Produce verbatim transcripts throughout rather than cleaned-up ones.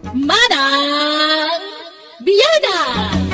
Manang Bianang!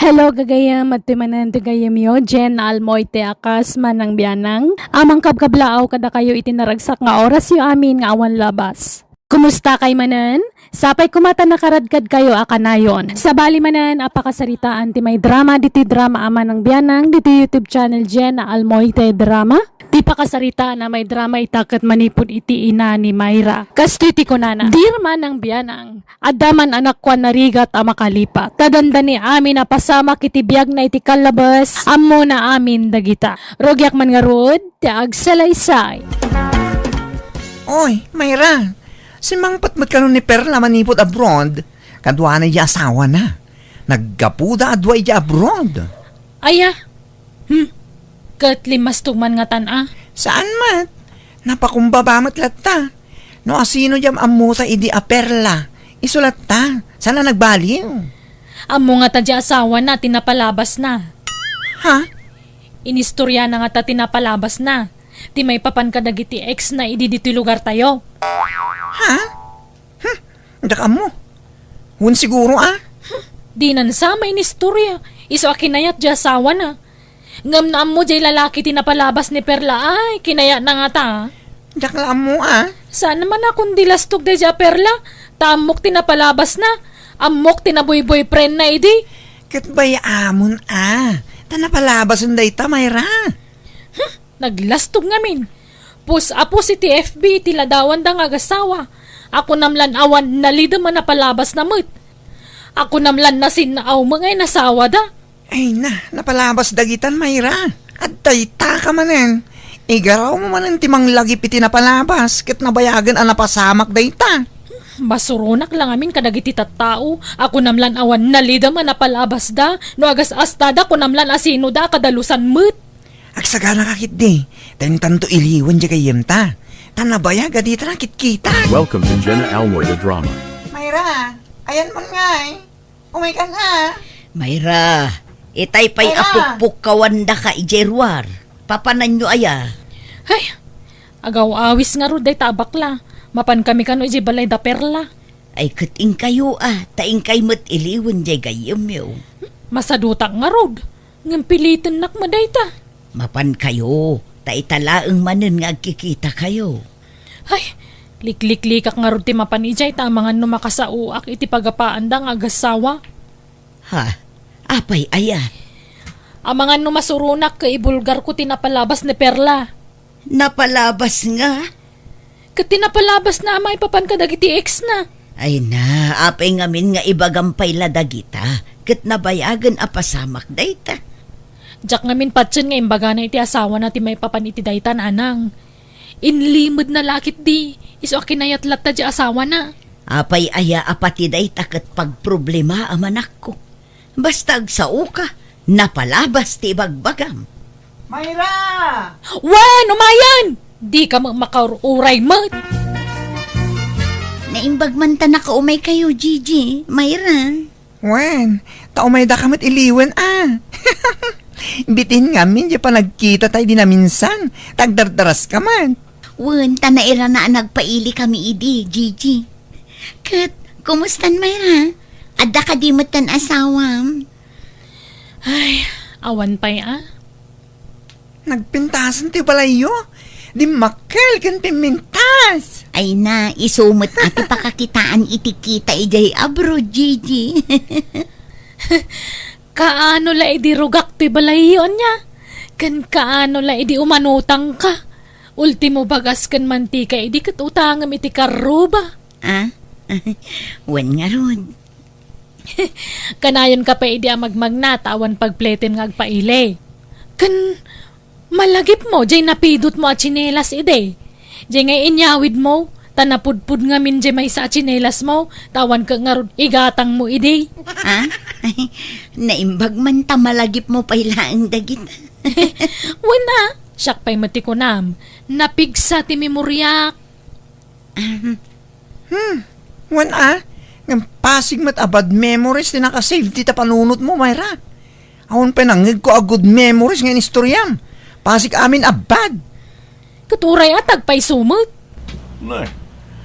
Hello, gagayem. Adtoy manen ti gayyemyo, Jen Almoite a kas Manang Bianang. Amang kabkablaaw kadakayo iti naragsak nga orasyo amin nga awan labas. Kumusta kay manen? Sapay koma ta nakaradkadkayo a kanayon. Sabali manen a pakasaritaan ti may drama ditoy drama a Manang Bianang ditoy YouTube channel Jen Almoite Drama. Ti pakasaritaan a may drama ita ket manipud iti ina ni Myra. Kastoy ti kunana, "Dear Manang Bianang, adda man anakko a narigat a makalipat. Ta dandani amin a pasamak iti biagna iti kallabes, ammona amin dagita. Rugiak man ngarud ti agsalaysay." Oy, Myra, simmangpet met kano ni Perla manipud abroad? Kaduana idiay asawana. Naggapuda a dua idiay abroad. Aya? Hmm. Ket limmastog man ngatan a? Saan met? Napakumbaba met latta. No asino diay ammota idi a Perla? Isu latta. Saan a nagbaliw? Ammo ngata diay asawana ti napalabasna. Ha? Inistoryana ngata ti napalabasna. Ti maipapan kadagiti ex na idi ditoy lugartayo. Ha? Hmm, diak ammo. Wen siguro a? Dinan sa mainistorya. Isu a kinayat diay asawana. Ngem no ammo diay lalaki ti napalabas ni Perla ay, kinayatna ngata. Diak la ammo a. Saan man a kundi lastog daydiay a Perla? Ta ammok ti napalabasna. Ammok ti naboy-boyfriendna idi. Ket bay-amon a. Ta napalabasen dayta, Myra. Hmm, naglastog ngamin. Pus a pus iti F B iti ladawanda nga agasawa. Akunam lan awan nalidem a napalabasna met. Akunam lan nasinnaaw met nga inasawada. Ay na, napalabas dagitan, Myra. Adda dayta ka manen. Igarawmo manen ti manglagip iti napalabas ket nabayagen a napasamak dayta. Masuronak la ngamin kadagiti tattao. Akunam lan awan nalidem a napalabasda. No agas-astada, kunam lan asinoda a kadalusan met. Agsaganaka ketdi, ta intanto iliwen diay gayyemta. Ta nabayag a dita nakitkita. Welcome to Jenna Almoy the Drama. Myra, ayanmon ngay. Umaykan a. Myra, itay pay a Myra. Pukpukkawandaka idiay ruar. Papananyo aya? Ay, agaw-awis ngarud dayta a bakla. Mapankami kano idiay balay da Perla. Ay, ket inkayo a, ta inkay met iliwen diay gayyemyo. Masadutak ngarud. Ngem pilitennak met dayta. Mapankayo, ta ita laeng manen nga agkikitakayo. Ay, likliklikak ngarud ti mapan idiay ta amangan no makasaoak iti pagapaanda nga agassawa. Ha? Apay aya? Amangan no masuronak ket ibulgarko ti napalabas ni Perla. Napalabas nga? Ket ti napalabasna a maipapan kadagiti ex-na. Ay na, apay ngamin nga ibagam pay la dagita, ket nabayagen a pasamak dayta. Diak ngamin patien nga imbagana iti asawana ti maipapan iti dayta, nanang. Inlimedna la ketdi, isu a kinayat latta diay asawana. Apay aya a pati dayta ket pagproblema a manakko? Basta agsaoka, napalabas ti ibagbagam. Myra! Wen, umayen! Dika met makaur-uray met. Naimbag man ta nakaumaykayo, Gigi, Myra. Wen, ta umaydaka met iliwen a. Bitin ngamin diay panagkitata idi naminsan, ta agdardaraska met. Wen, ta nairana a nagpaili kami idi, Gigi. Ket, kumustan, Myra? Adda kadi metten asawam? Ay, awan pay a. Nagpintasen ti balayyo. Dimmakkel ken pimmintas. Ay na, isu met a ti pakakitaan iti kita idiay abroad, Gigi. Kaano la idi rugak ti balayyo, ania? Ken kaano la idi umanutangka? Ultimo, bagas ken mantika idi ket utangem iti karruba. Ah? Wen ngarud. Kanayonka pay idi a magmagna ta awan pagpletem nga agpaili. Ken malagipmo diay napidutmo a tsinelas idi. Diay nga inyawidmo, ta napudpud ngamin diay maysa a tsinelasmo, ta awan ket ngarud igatangmo idi. Ha? Naimbag man ta malagipmo pay laeng dagita. Wen a, siak pay met ti kunam. Napigsa ti memoriak. Ahem. Hmm, wen a, ngem pasig met a bad memories ti nakasave dita panunotmo, Myra. Awan pay nangngegko a good memories nga inistoriam. Pasig amin a bad. Ket uray a ta agpayso met. Nay,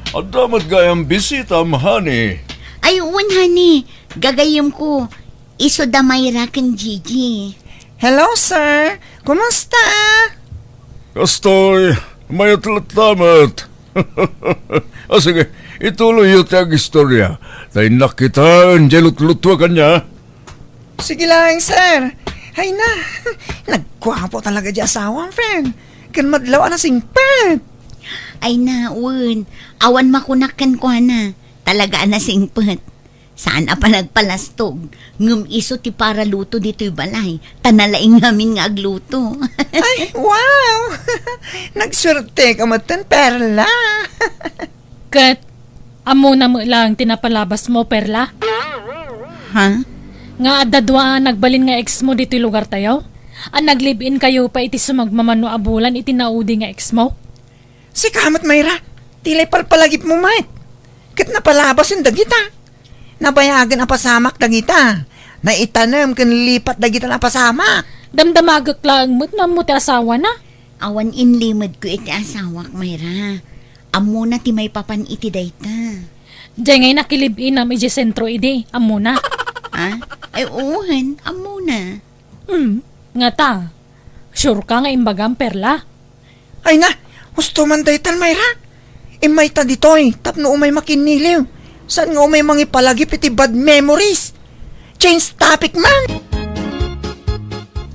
Adda met gayam bisitam, honey. Ay, wen, honey. Gagayyemko. Isu da Myra ken Gigi. Hello, sir. Kumusta? Kastoy, mayat latta met. Ah, sige, ituloyyo ti agistorya. Ta innak kitaen diay lutlutuak ania. Sige laeng, sir. Ay na, nagguapo talaga diay asawam, friend. Ken madlaw a nasingpet. Ay na, wen. Awan makunak kenkuana. Talaga a nasingpet. Saan a panagpalastog. Ngem isu ti paraluto ditoy balay. Ta nalaing ngamin nga agluto. Ay, wow! Nagsuerteka metten, Perla. Ket, ammona met laeng ti napalabasmo, Perla? Ha? Nga adda dua a nagbalin nga exmo ditoy lugartayo? A nag-live-inkayo pay iti sumagmamano a bulan iti naudi nga exmo? Sika met, Myra, ti lay palpalagipmo met. Ket napalabasen dagita. Nabayagen a pasamak dagita. Naitanem ken lipat dagita a pasamak. Damdamagek laeng met no ammo ti asawana. Awan inlimedko iti asawak, Myra. Ammona ti maipapan iti dayta. Diay ngay nakilive-inam idiay sentro idi, ammona. Ha? Ay, wen, ammona. Hmm, ngata. Sure ka nga imbagam, Perla? Ay na, husto man daytan, Myra. Immayta ditoy tapno umay makinniliw. Saan nga umay mangipalagip iti bad memories? Change topic man!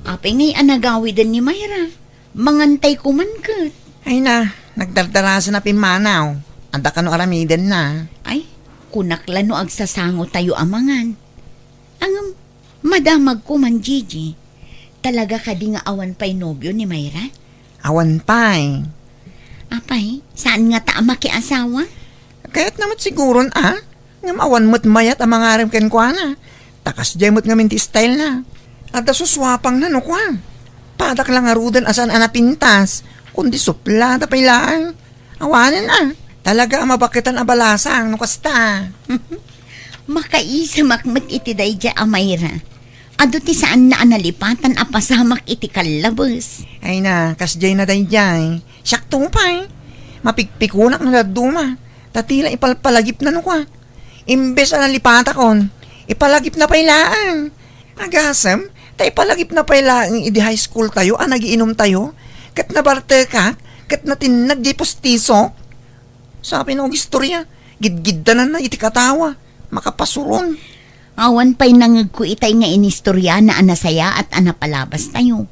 Apay ngay a nagawiden ni Myra? Mangantay koman ket. Ay na, nagdardarasen a pimmanaw. Adda kano aramidenna. Ay, kunak la no agsasangotayo a mangan. Ngem, madamagko man, Gigi. Talaga kadi nga awan pay nobio ni Myra? Awan pay. Apay, saan ngata a makiasawa? Kayatna met siguron a. Ngem awan met mayat a mangarem kenkuana. Ta kasdiay met ngamin ti stylena. Adda susuapangna no kua. Padak la ngaruden a saan a napintas, kundi suplada pay laeng. Awanen a, talaga a mabaketan a balasang no kasta. Makaisemak met iti daydiay a Myra. Adu ti saanna a nalipatan a pasamak iti kallabes. Ay na, kasdiay na daydiay. Siakto pay. Mapikpikunak nga dadduma. Ta ti la ipalpalagipna no kua. Imbes a nalipatakon, ipalagipna pay laeng. Agasem, ta ipalagipna pay laeng idi high school tayo a nagiinum tayo, ket nabartekak, ket natinnag diay pustisok. Sapay no agistorya, gidgiddananna iti katawa, makapasuron. Awan pay nangegko itay nga inistoryana a nasayaat a napalabas tayo.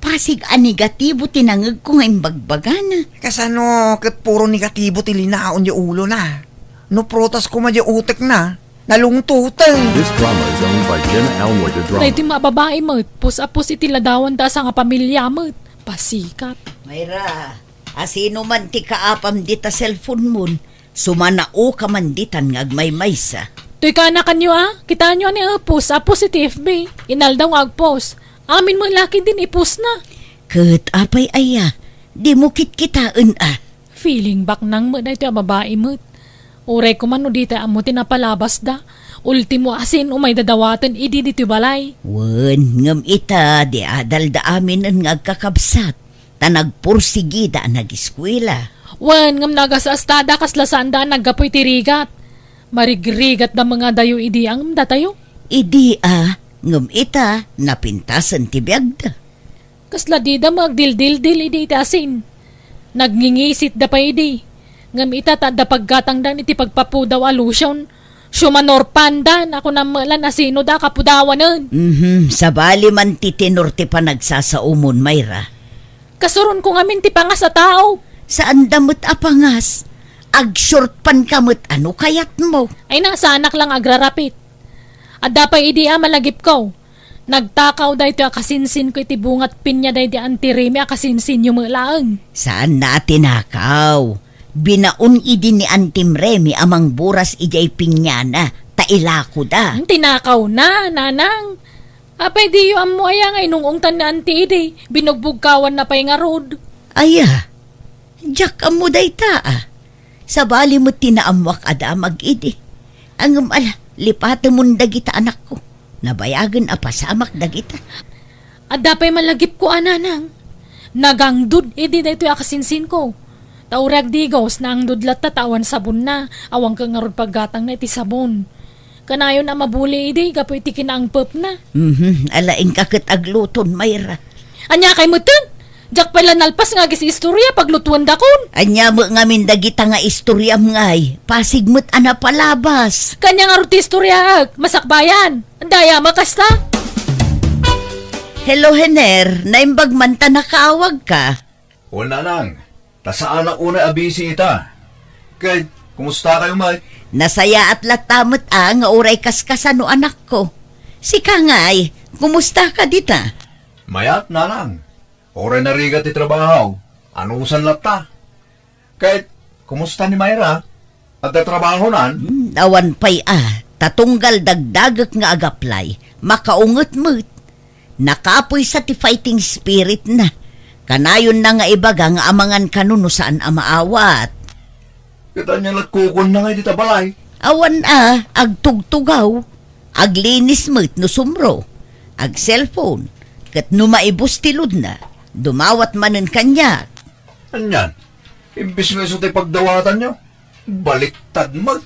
Pasig a negatibo ti nangegko nga imbagbagana. Kasano ket puro negatibo ti linaon diay ulona? No prutas koma diay utekna, nalungtoten. This drama is owned by Jenna Almoy de Drama. Daytoy nga babai met, pus a pus iti ladawanda a sangapamilia met. Pasikat. Myra, asino man ti kaapam dita cellphone mon? Sumanaoka man ditan nga agmaymaysa. Toy kaanakanyo a? Kitaenyo a ni Epos a post iti F B. Inaldaw nga agpost. Amin met la ketdin ipostna. Ket apay aya, dimo kitkitaen a? Feeling baknang met daytoy a babai met. Uray koma no ditay ammo ti napalabasda. Ultimo asin umay dadawaten idi ditoy balay. Wen, ngem ita, di adalda aminen nga agkakabsat. Ta nagpursigida a nagiskuela. Wen, ngem nagasastada kasla saanda a naggapu iti rigat. Marigrigatda met nga adayo idi ngem datayo. Idi a, ngem ita, napintasen ti biagda. Kasla dida met agdildildil idi iti asin. Nagngingisitda pay idi. Ngem ita ta adda paggatangdan iti pagpapudaw a lotion. Siumanor pandan a kunam met la no sino da a kapudawanen. Mhm, sabali man ti tenor ti panagsasaomon, Myra. Kasuronko ngamin ti pangas a tao. Saanda met a pangas. Agshort pant ka met a no kayatmo. Ay na, saanak la nga agrarapit. Adda pay idi a malagipko. Nagtakaw daytoy a kasinsinko iti bungat pinia daydi Auntie Remy a kasinsinyo met laeng. Saanna a tinakaw. Binaon idi ni Auntie Remy a mangburas idiay piniana, ta ilakoda. Hmm, tinakawna, nanang. Apay diyo ammo aya nga inung-ungtan ni Auntie idi? Binugbugkawanna pay ngarud. Aya, diak ammo dayta a. Sabali met ti naammoak a damag idi. Ngem ala, lipatemon dagita, anakko. Nabayagen a pasamak dagita. Adda pay malagipko a nanang. Nagangdud idi daytoy a kasinsinko. Ta uray agdigos, naangdod latta ta awan sabonna, awan ket ngarud paggatangna iti sabon. Kanayon a mabuli idi gapu iti kinaangpepna. Mhm, ala, inka ket agluton, Mayra. Ania kay metten? Diak pay la nalpas nga agis-istorya, paglutuendakon. Ania met ngamin dagita nga istoriam ngay? Pasig met a napalabas. Kania ngarud ti istoryaek, masakbayan. Dayta met kasta. Hello, Hener. Naimbag man ta nakaawagka. O, nanang, ta saanak unay a busy ita. Ket, kumusta kayo, Mike? Nasayaat latta met a nga uray kaskasano, anakko. Sika ngay, kumusta ka dita? Mayat, nanang. Uray narigat ti trabaho. Anusan latta. Ket, kumusta ni Myra? Agtatrabahonan? Hmm, awan pay a, ta tunggal dagdagek nga agaplay, makaunget met. Nakapuysa ti fighting spirit na. Kanayonna nga ibaga nga amangan kano no saan a maawat. Ket ania la ti kukuana ngay dita balay? Awan a, agtugtugaw. Aglinis met no sumro. Ag-cellphone. Ket no maibus ti load na, dumawat manen kaniak. Anian? Imbes nga isu ti pagdawatanyo, baliktad met.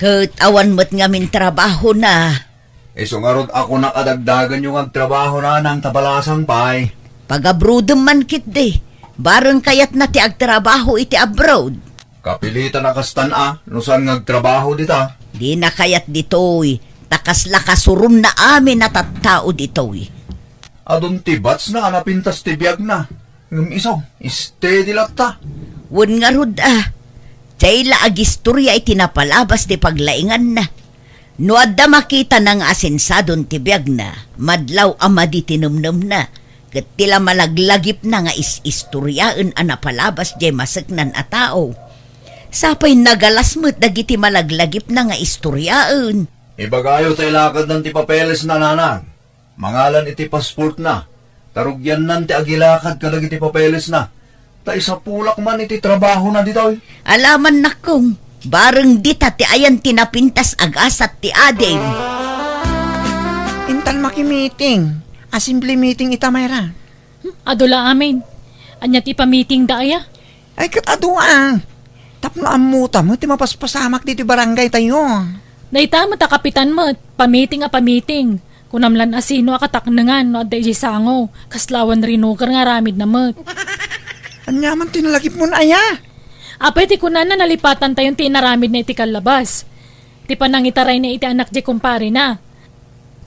Ket awan met ngamin trabahona. Isu ngarud a kunak a dagdagenyo nga agtrabaho, nanang, ta balasang pay. Pagabrodem man ketdi. Bareng kayatna ti agtrabaho iti abroad. Kapilitan a kastan a, no saan nga agtrabaho dita. Dina kayat ditoy, ta kasla kasuronna amin a tattao ditoy. Adun ti batchna a napintas ti biagna. Ngem isu, steady latta. Wen ngarud a, diay la agistorya iti napalabas ti paglainganna. No adda makitana nga asensadon ti biagna, madlaw a madi ti nemnemna, ket ti la malaglagipna nga is-istoryaen a napalabas diay maseknan a tao. Sapay nagalas met dagiti malaglagipna nga istoryaen. Ibagayo ta ilakadnan ti papelesna, nanang. Mangalan iti pasportna, ta rugiannan ti agilakad kadagiti papelesna, ta isapulak man iti trabahona ditoy. Alaman, nakkong, bareng dita ti ayan ti napintas a gasat ti adim. Intan makimiting. Assembly meeting ita, Myra. Hmm, adu la amin. Ania ti ipamitingda aya? Ay, ket adu a. Tapno ammota met ti mapaspasamak ditoy barangaytayo. Dayta met a kapitan met, pamiting a pamiting. Kunam lan a sino a kataknengan no adda idiay sango, kasla awan rinuker nga aramidna met. Ania man ti nalagipmon aya? Apay ti kunana, nalipatantayon ti inaramidna iti kallabas. Ti panangitarayna iti anak diay kumparena.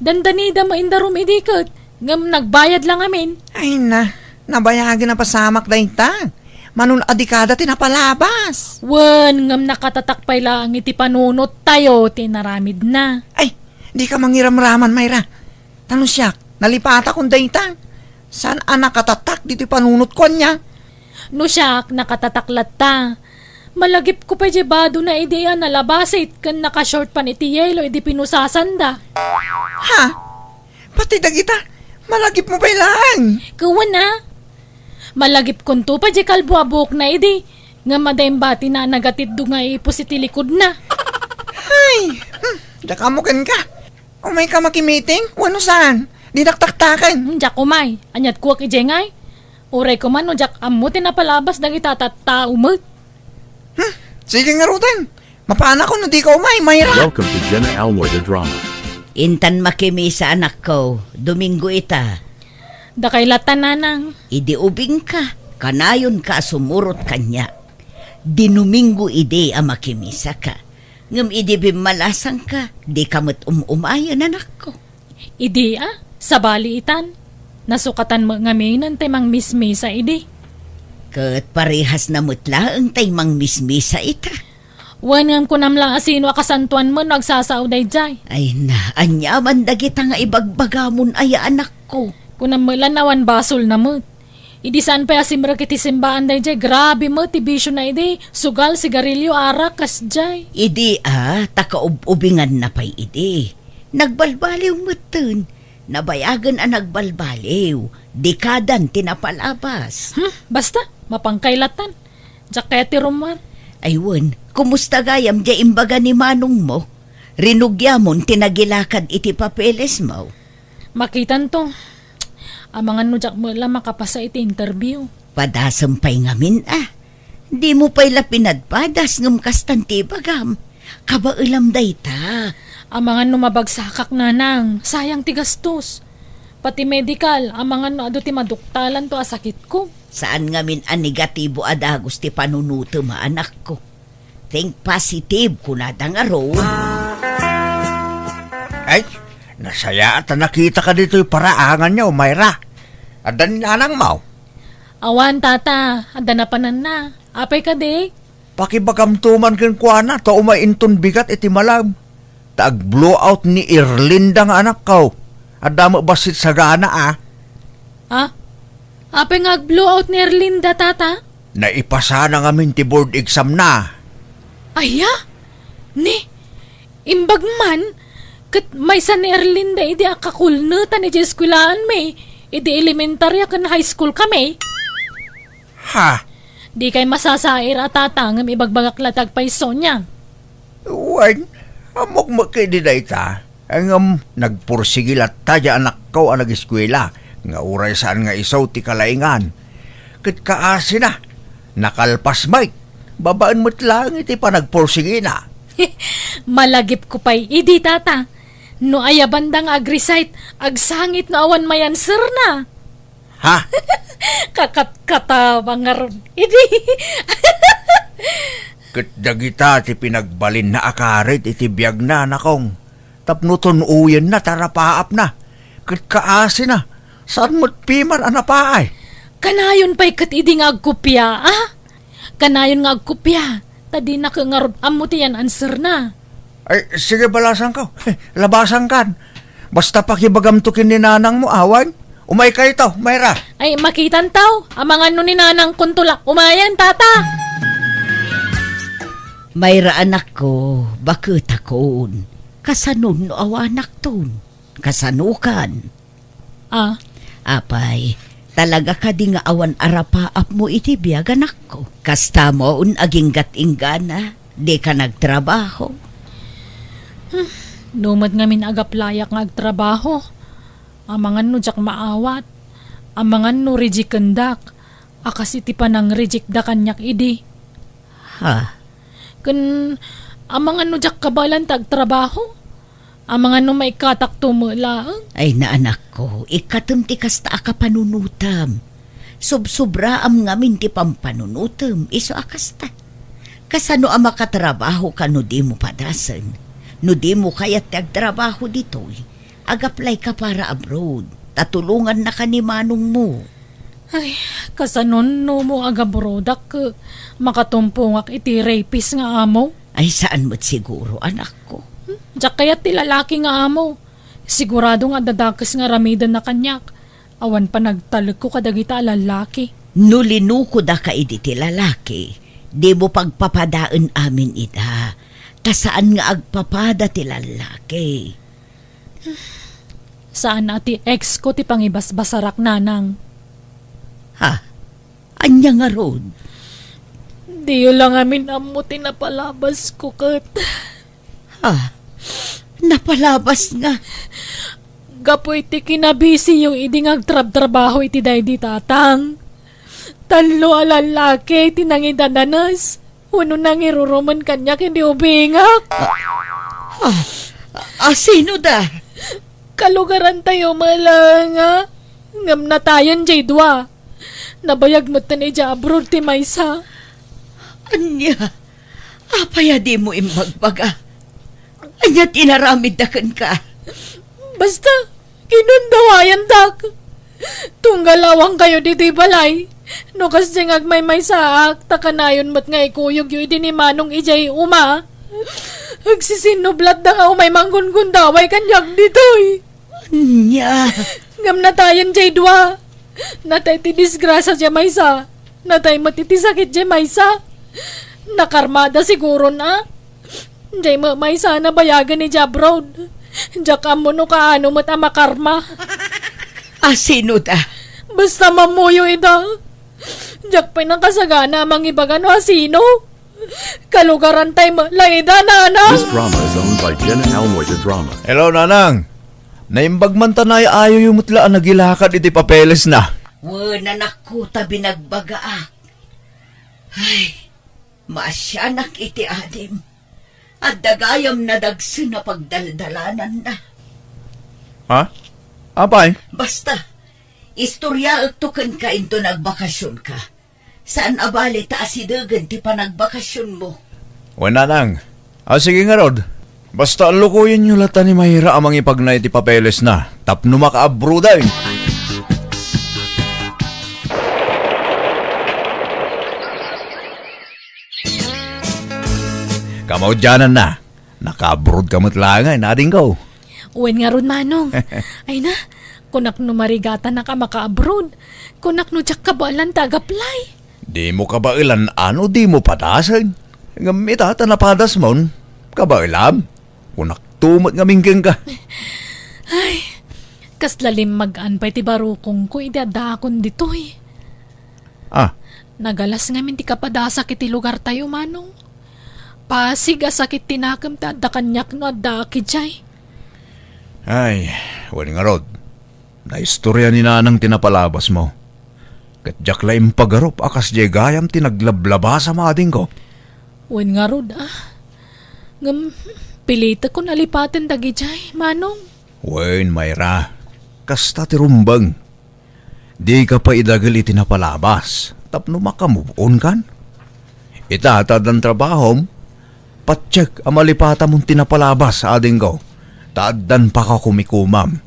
Dandanida met indarum idi ket, ngem nagbayad la ngamin. Ay na, nabayagen a pasamak dayta. Mano a dikada ti napalabas. Wen, ngem nakatatak pay laeng iti panunottayo ti inaramidna. Ay, dika mangiramraman, Myra. Ta no siak, nalipatakon dayta. Saan a nakatatak ditoy panunotko, ania? No siak, nakatatak latta. Malagipko pay diay badona idi a nalabasit ken naka-short pan iti yelo idi pinusasanda. Ha? Pati dagita, malagipmo pay laeng? Ket wen a. Malagipkonto pay diay kalbo a buokna idi, ngem adda imbatina a nagatiddog nga iipus iti likodna. Hay! Hmm, diak ammo kenka. Umayka makimiting? Wenno saan? Dinak taktaken. Hmm, diak umay. Aniat kuak idiay ngay? Uray koma no diak ammo ti napalabas dagita tattao met. Hmm, sige ngaruden. Mapanakon no dika umay, Myra. Welcome to Jenna Almoy the Drama. Intan makimisa, anakko. Domingo ita. Dakay latta, nanang. Idi ubingka, kanayonka a sumurot kaniak. Di Domingo idi a makimisaka. Ngem idi bimmalasangka, dika met um-umayen, anakko. Idi a, sabali itan. Nasukatan met ngaminen tay mangmismisa idi. Ket parehasna met laeng tay mangmismisa ita. Wen, ngem kunam la a sino a kasantoan met no agsasao daydiay. Ay na, aniaman dagita nga ibagbagamon aya, anakko? Kunam met la no awan basolna met. Idi saan pay a simrek iti simbaan daydiay, grabe met ti bisiona idi, sugal, sigarilyo, arak, kasdiay. Idi a, ta kaub-ubinganna pay idi. Nagbalbaliw metten. Nabayagen a nagbalbaliw. Dikadan ti napalabas. Hmm, basta, mapankay latan. Diak kayat ti rummuar. Ay wen, kumusta gayam diay imbaga ni manongmo? Rinugiamon ti nagilakad iti papelesmo? Makitanto. Amangan no diak met la makapasa iti interview. Padasem pay ngamin a. Dimo pay la pinadpadas ngem kastan ti ibagam. Kabaelam dayta. Amangan no mabagsakak, nanang, sayang ti gastos. Pati medical, amangan no adu ti maduktalanto a sakitko. Saan ngamin a negatibo a dagus ti panunutem a anakko. Think positive, kunada ngarud. Ay, nasayaat a nakitaka ditoy paraanganyo, Myra. Adda ni nanangmo? Awan, tata. Adda napananna. Apay kadi? Pakibagamto man kenkuana ta umay inton bigat iti malem. Ta ag-blowout ni Erlinda nga anakko. Adda met bassit sagana, a. Ah? Apay nga ag-blowout ni Erlinda, tata? Naipasana ngamin ti board exam na. Aya? Ni, imbag man, ket maysa ni Erlinda idi a kakulnetan idiay eskuelaanmi, idi elementarya ken high school kami. Ha? Dikay masasair a tata ngem ibagbagak la ti agpayso niya. Wen, ammok met kadi dayta. Ngem nagpursigi latta diay anakko a nageskuela nga uray saan nga isu ti kalaingan. Ket kaasina, nakalpas met, babaen met laeng iti panagpursigina. Malagipko pay idi, tata. No ayabanda nga ag-recite, agsangit no awan may answerna. Ha? Kakatkatabang ngarud idi. Ket dagita ti pinagbalinna a karit iti biagna, anakong. Tapno tun-oyenna ti arapaapna. Ket kaasina, saan met piman a napaay. Kanayon pay ket idi nga agkopia, a? Kanayon nga agkopia, ta dinak ngarud ammo ti yan-answerna. Ay, sige, balasangko. Labasangkan. Basta pakibagamto ken ni nanangmo, awan. Umaykayto, Myra. Ay, makitanto. Amangan no ni nanangkonto la umayen, tata. Myra, anakko, baketakon. Kasanon no awanakton? Kasanokan? Ah. Apay, talaga kadi nga awan arapaapmo iti biag, anakko? Kastamon aginggat-inggana, dika nagtrabaho? Hmm, no met ngamin agaplayak nga agtrabaho, amangan no diak maawat, amangan no rejectendak, a kas iti panang-rejectda kaniak idi. Ha? Ken amangan no diak kabaelan ti agtrabaho? Amangan no maikkatakto met laeng? Ay, naanakko, ikkatem ti kasta a kapanunotem. Sobsobraam ngamin ti pampanunotem, isu a kasta. Kasano a makatrabahoka no dimo padasen? No dimo kayat ti agtrabaho ditoy, agaplayka para abroad, ta tulongannaka ni manongmo. Ay, kasanon no mo agabrodak ket makatumpongak iti rapist nga amo? Ay, saan met siguro, anakko. Hmm, diak kayat ti lalaki nga amo. Sigurado nga adda dakes nga aramidenna kaniak. Awan panagtalekko kadagita a lalaki. No linukodaka idi ti lalaki, dimo pagpapadaen amin ida. Ta saan nga agpapada ti lalaki. Saan a ti ex ko ti pangibasbasarak, nanang. Ha? Ania ngarud? Diyo la ngamin ammo ti napalabas ko ket. Ha? Napalabas nga? Gapu iti kinabisiyo idi nga agtrabtrabaho iti daydi tatang. Tallo a lallaki ti nangidadanes wenno nangirurumen kaniak idi ubingak. Ah, ah, sino da? Kalugarantayo met laeng, ngem natayen jay dua. Nabayag metten idiay abroad ti maysa. Ania? Apay a dimo imbagbaga? Ania ti inaramidda kenka? Basta, kinundawayandak. Tunggal awankayo ditoy balay. No kasdiay nga agmaymaysaak, ta kanayon met nga ikuyogyo idi ni Manong idiay uma. Agsisinublatda nga umay manggungundaway kaniak ditoy. Ania? Ngem natayen jay dua. Natay ti disgrasia jay maysa. Natay met iti sakit jay maysa. Nakarmada siguron a. Jay met maysa a nabayagen idiay abroad. Diak ammo no kaano met a makarma. A sino da? Basta mammuyo ida. Diak pay nakasagana a mangibaga no a sino. Kalugarantay met la ida, nana. This drama is owned by Jen and Almoy de Drama. Hello, Nanang. Naimbag man ta naay-ayoyo met la a nagilakad iti papelesna. Wen, anakko, ta binagbagaak. Ay, Maasianak iti adim. Adda gayam nadagsen a pagdaldalananna. Ha? Apay? Basta, istoryaekto kenka inton agbakasionka. Saan a bale ta asidegen ti panagbakasionmo. Wen, nanang. A, sige ngarud. Basta lukoyenyo latta ni Mayra a mangipagna iti papelesna tapno makaabroad. Kamaudiananna, nakaabroad ka met laeng, adingko. Wen ngarud, Manong. Ay na, kunak no marigatanak a makaabroad. Kunak no diak kabaelan ti agaplay. Dimo kabaelan no dimo padasen. Ngem ita ta napadasmon, kabaelam. Kunakto met ngamin kenka. Ay, kasla limmagan pay ti barukongko idi addaakon ditoy. Ah. Nagalas ngamin ti kapadasak iti lugartayo, Manong. Pasig a sakit ti nakem ti adda kaniak no addaak idiay. Ay, wen ngarud. Naistorya ni Nanang ti napalabasmo. Ket diak la impagarup a kasdiay gayam ti naglablabasam, adingko. Wen ngarud, ah. Ngem, pilitekon a lipaten dagidiay, Manong. Wen, Mayra. Kasta ti rumbeng. Dika pay idagel iti napalabas tapno makamove on kan. Ita ta addan trabahom, patiek a malipatamon ti napalabas, adingko, ta addan pakakumikomam.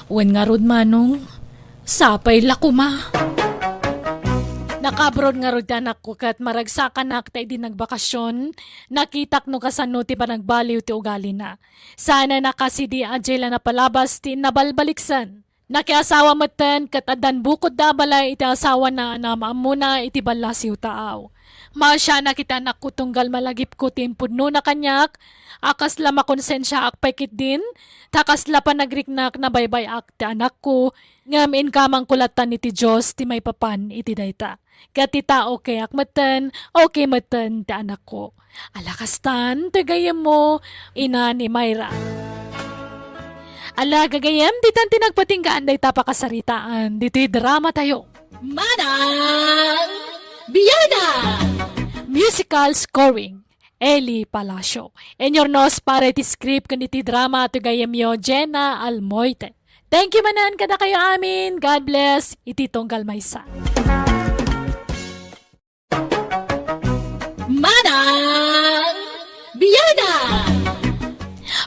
Wen ngarud, Manong, sapay la koma. Nakaabroad ngarud ti anakko ket maragsakanak ta idi nagbakasion, nakitak no kasano ti panagbaliw ti ugalina. Saan a nakasidi a diay la napalabas ti nabalbaliksan. Nakiasawa metten ket addan bukodda a balay iti asawana a naam-ammona iti ballasiw taaw. Maasianak iti anakko tunggal malagipko ti impudnona kaniak, a kasla makonsensiaak pay ketdin, ta kasla panagriknak nabaybay-ak ti anakko, ngem inkamangko lattan iti Dios ti maipapan iti dayta. Ket ita, okayak metten, okay metten ti anakko. Ala kastan, ti gayyemmo, ina ni Mayra. Ala, gagayyem, ditan ti nagpatinggaan dayta pakasaritaan, ditoy dramatayo. Manang Bianang! Musical scoring, Eli Palacio. Inyurnos para iti script ken iti drama, ti gayyemyo, Jenna Almoite. Thank you manen kadakayo amin. God bless. Iti tunggal maysa. Manang Bianang!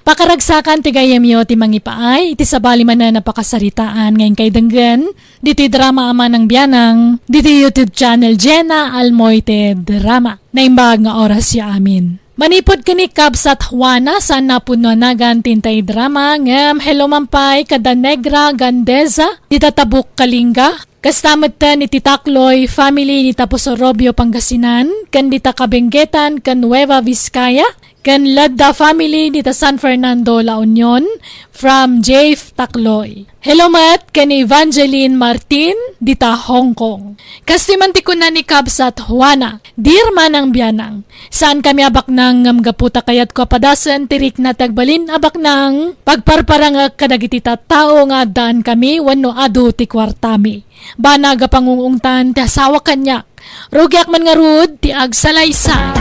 Pakaragsakan ti gayyemyo ti mangipaay iti sabali manen a pakasaritaan nga inkay denggen ditoy drama a Manang Bianang ditoy YouTube channel Jenna Almoite Drama. Naimbag nga orasyo amin. Manipud ken ni Kabsat Juana, saan a pudno a nagan ti intay drama, ngem hello man pay kada Negra Gandesa, dita Tabuk, Kalinga. Kasta metten iti Takloy family dita Puso Robio, Pangasinan, ken dita Kabenggetan ken Nueva Vizcaya, ken Ladda family dita San Fernando, La Union, from Jave Takloy. Hello met ken Evangeline Martin dita Hong Kong. Kastoy man ti kuna ni Kabsat Juana, Dear Manang Bianang, saankami a baknang ngem gapu ta kayatko a padasen ti rikna ti agbalin a baknang, pagparparangek kadagiti tattao nga addaankami wenno adu ti kuartami. Banag a pangung-ungtan ti asawa kaniak. Rugiak man ngarud ti agsalaysay.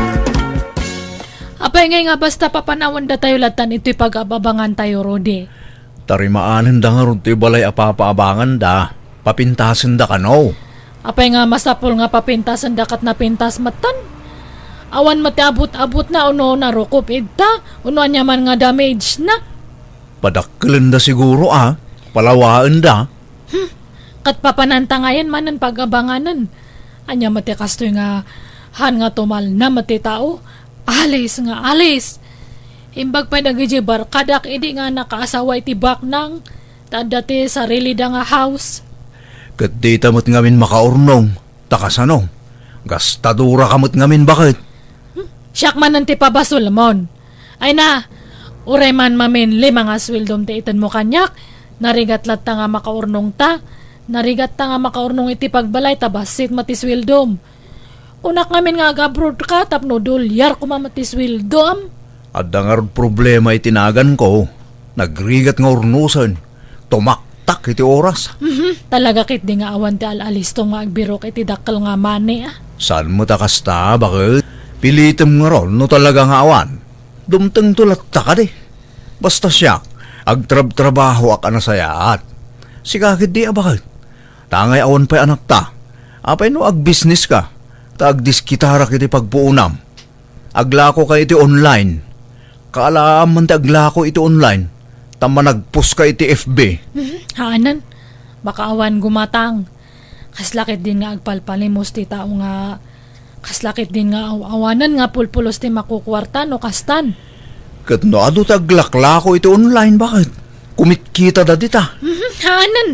Apay ngay nga basta papanawendatayo lattan itoy pag-ababangantayo, Rudy? Tarimaanenda ngarud toy balay a papaabanganda. Papintasenda kano? Apay nga masapul nga papintasenda ket napintas metten? Awan met ti abut-abutna, uno narukop idta, uno ania man nga damage na. Padakkelenda siguro a, palawaenda. Hmm, ket papananta ngayen manen pag-abanganen. Ania met ti kastoy nga han nga tumalna met ti tao? Alis nga alis. Imbag pay dagiti barkadak idi nga nakaasawa iti baknang, ta adda ti sarilida nga house. Ket dita met ngamin makaurnong, ta kasano? Gastadora ka met ngamin, baket? Hmm, siak manen ti pabasolmon. Ay na, uray man mamin lima nga sueldom ti itenmo kaniak, narigat latta nga makaurnongta, narigatta nga makaurnong iti pagbalay ta bassit met ti sueldom. Kunak ngamin nga ag-abroad ka tapno dolyar koma met ti sueldom. Adda ngarud problema iti naganko. Nagrigat nga urnosen. Tumaktak iti oras. Mhm. Talaga ketdi nga awan ti al-alistom nga agbirok iti dakkel nga money, ah. Saan met a kasta, baket? Pilitem ngarud no talaga nga awan. Dumtengto latta kadi. Basta siak, agtrabtrabahoak a nasayaat. Sika ketdi a baket. Tangay awan pay anakta. Apay no agbisneska, ta agdiskitarak iti pagpuonam. Aglakoka iti online. Kaalaam man ti aglako iti online. Ta managposka iti F B. Mhm, haanan. Baka awan gumatang. Kasla ketdin nga agpalpalimos ti tao nga, kasla ketdin nga aw-awanen nga pulpulos ti makukuarta no kastan. Ket no adu ti aglaklako iti online, baket? Kumitkitada dita. Mhm, haanan.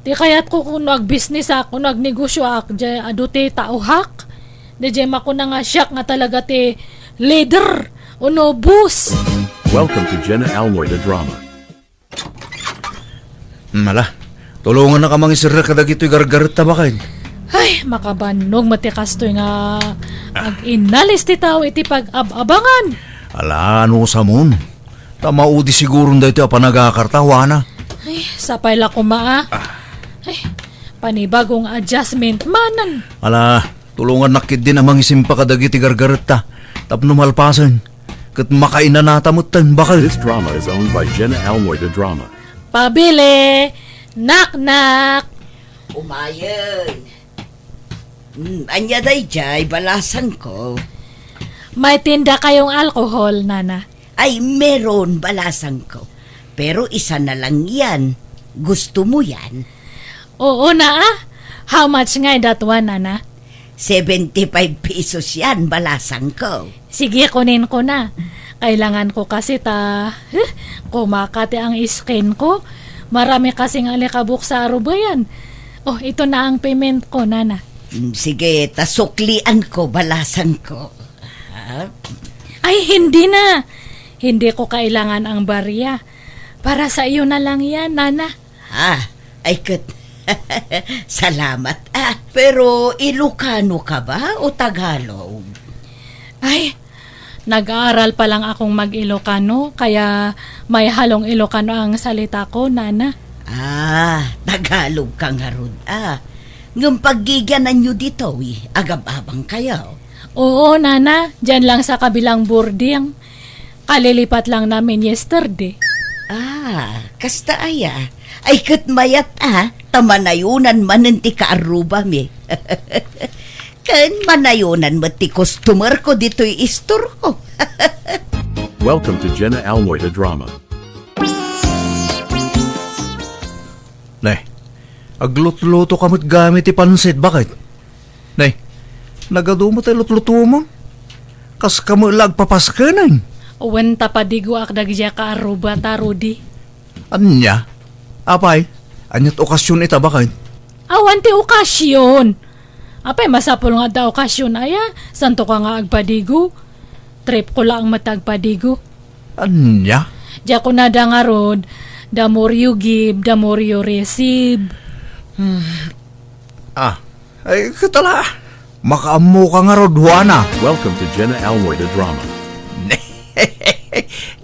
Ti kayatko no agbisnesak, no agnegosioak, diay adu ti taohak. Diay makuna nga siak nga talaga ti leader, uno boss. Welcome to Jenna Almoy the Drama. Hmm, ala, tulongannaka mangisirrek kadagitoy gargaretta, baket. Ay, makabannog met ti kastoy nga aginalis ti tao iti pag-ab-abangan. Ala, anusamon. Ta maudi siguron daytoy a panagakarta, Juana. Ay, sapay la koma, a. Ah. Ay, panibagong adjustment manen. Ala, tulongannak ketdin a mangisimpa kadagiti gargaretta tapno malpasen. Ket makainanata metten, baket. This drama is owned by Jenna Almoy the Drama. Pabili! Knock, knock! Umayen. Hmm, ania daydiay, balasangko? May tinda kayong alcohol, Nana? Ay, meron, balasangko. Pero isa na lang yan. Gusto mo yan? Oo na, a. How much ngay that one, Nana? Seventy-five pesos yan, balasangko. Sige, kunin ko na. Kailangan ko kasi ta, huh, kumakati ang skin ko. Marami kasing alikabok sa arubayan. Oh, ito na ang payment ko, Nana. Mm, sige, ta suklian ko, balasangko. Ha? Ay, hindi na. Hindi ko kailangan ang barya. Para sa iyo na lang yan, Nana. Ah, ay ket. Salamat, ah. Pero Ilocano ka ba o Tagalog? Ay, nag-aaral pa lang akong mag-Ilocano, kaya may halong Ilocano ang salita ko, Nana. Ah, Tagalog ka ngarud, ah. Ngem paggigiananyo ditoy, agab-abang kayo. Oo, Nana, diyan lang sa kabilang boarding. Kalilipat lang namin yesterday. Ah, kasta aya. Ay, ket mayat, ah, ta manayonan manen ti kaarrubami. Ken manayonan met ti customer ko ditoy istorko. Welcome to Jenna Almoy the Drama. Ne, aglutluto ka met gayam iti pansit, baket? Ne, nagadu met ti lutlutomon? Kas kamo la agpapaskenen? Wen ta padigoak dagiti kaarrubata, Rudy. Ania? Apay, aniat okasion ita, baket? Awan ti okasion. Apay, masapul nga adda okasion aya, santo ka nga agpadigo? Trip ko laeng met agpadigo. Ania? Diak kunada ngarud, the more you give, the more you receive. Hmm. Ah, ay, katala. Makaammo ka ngarud, Juana. Welcome to Jenna Almoy the Drama.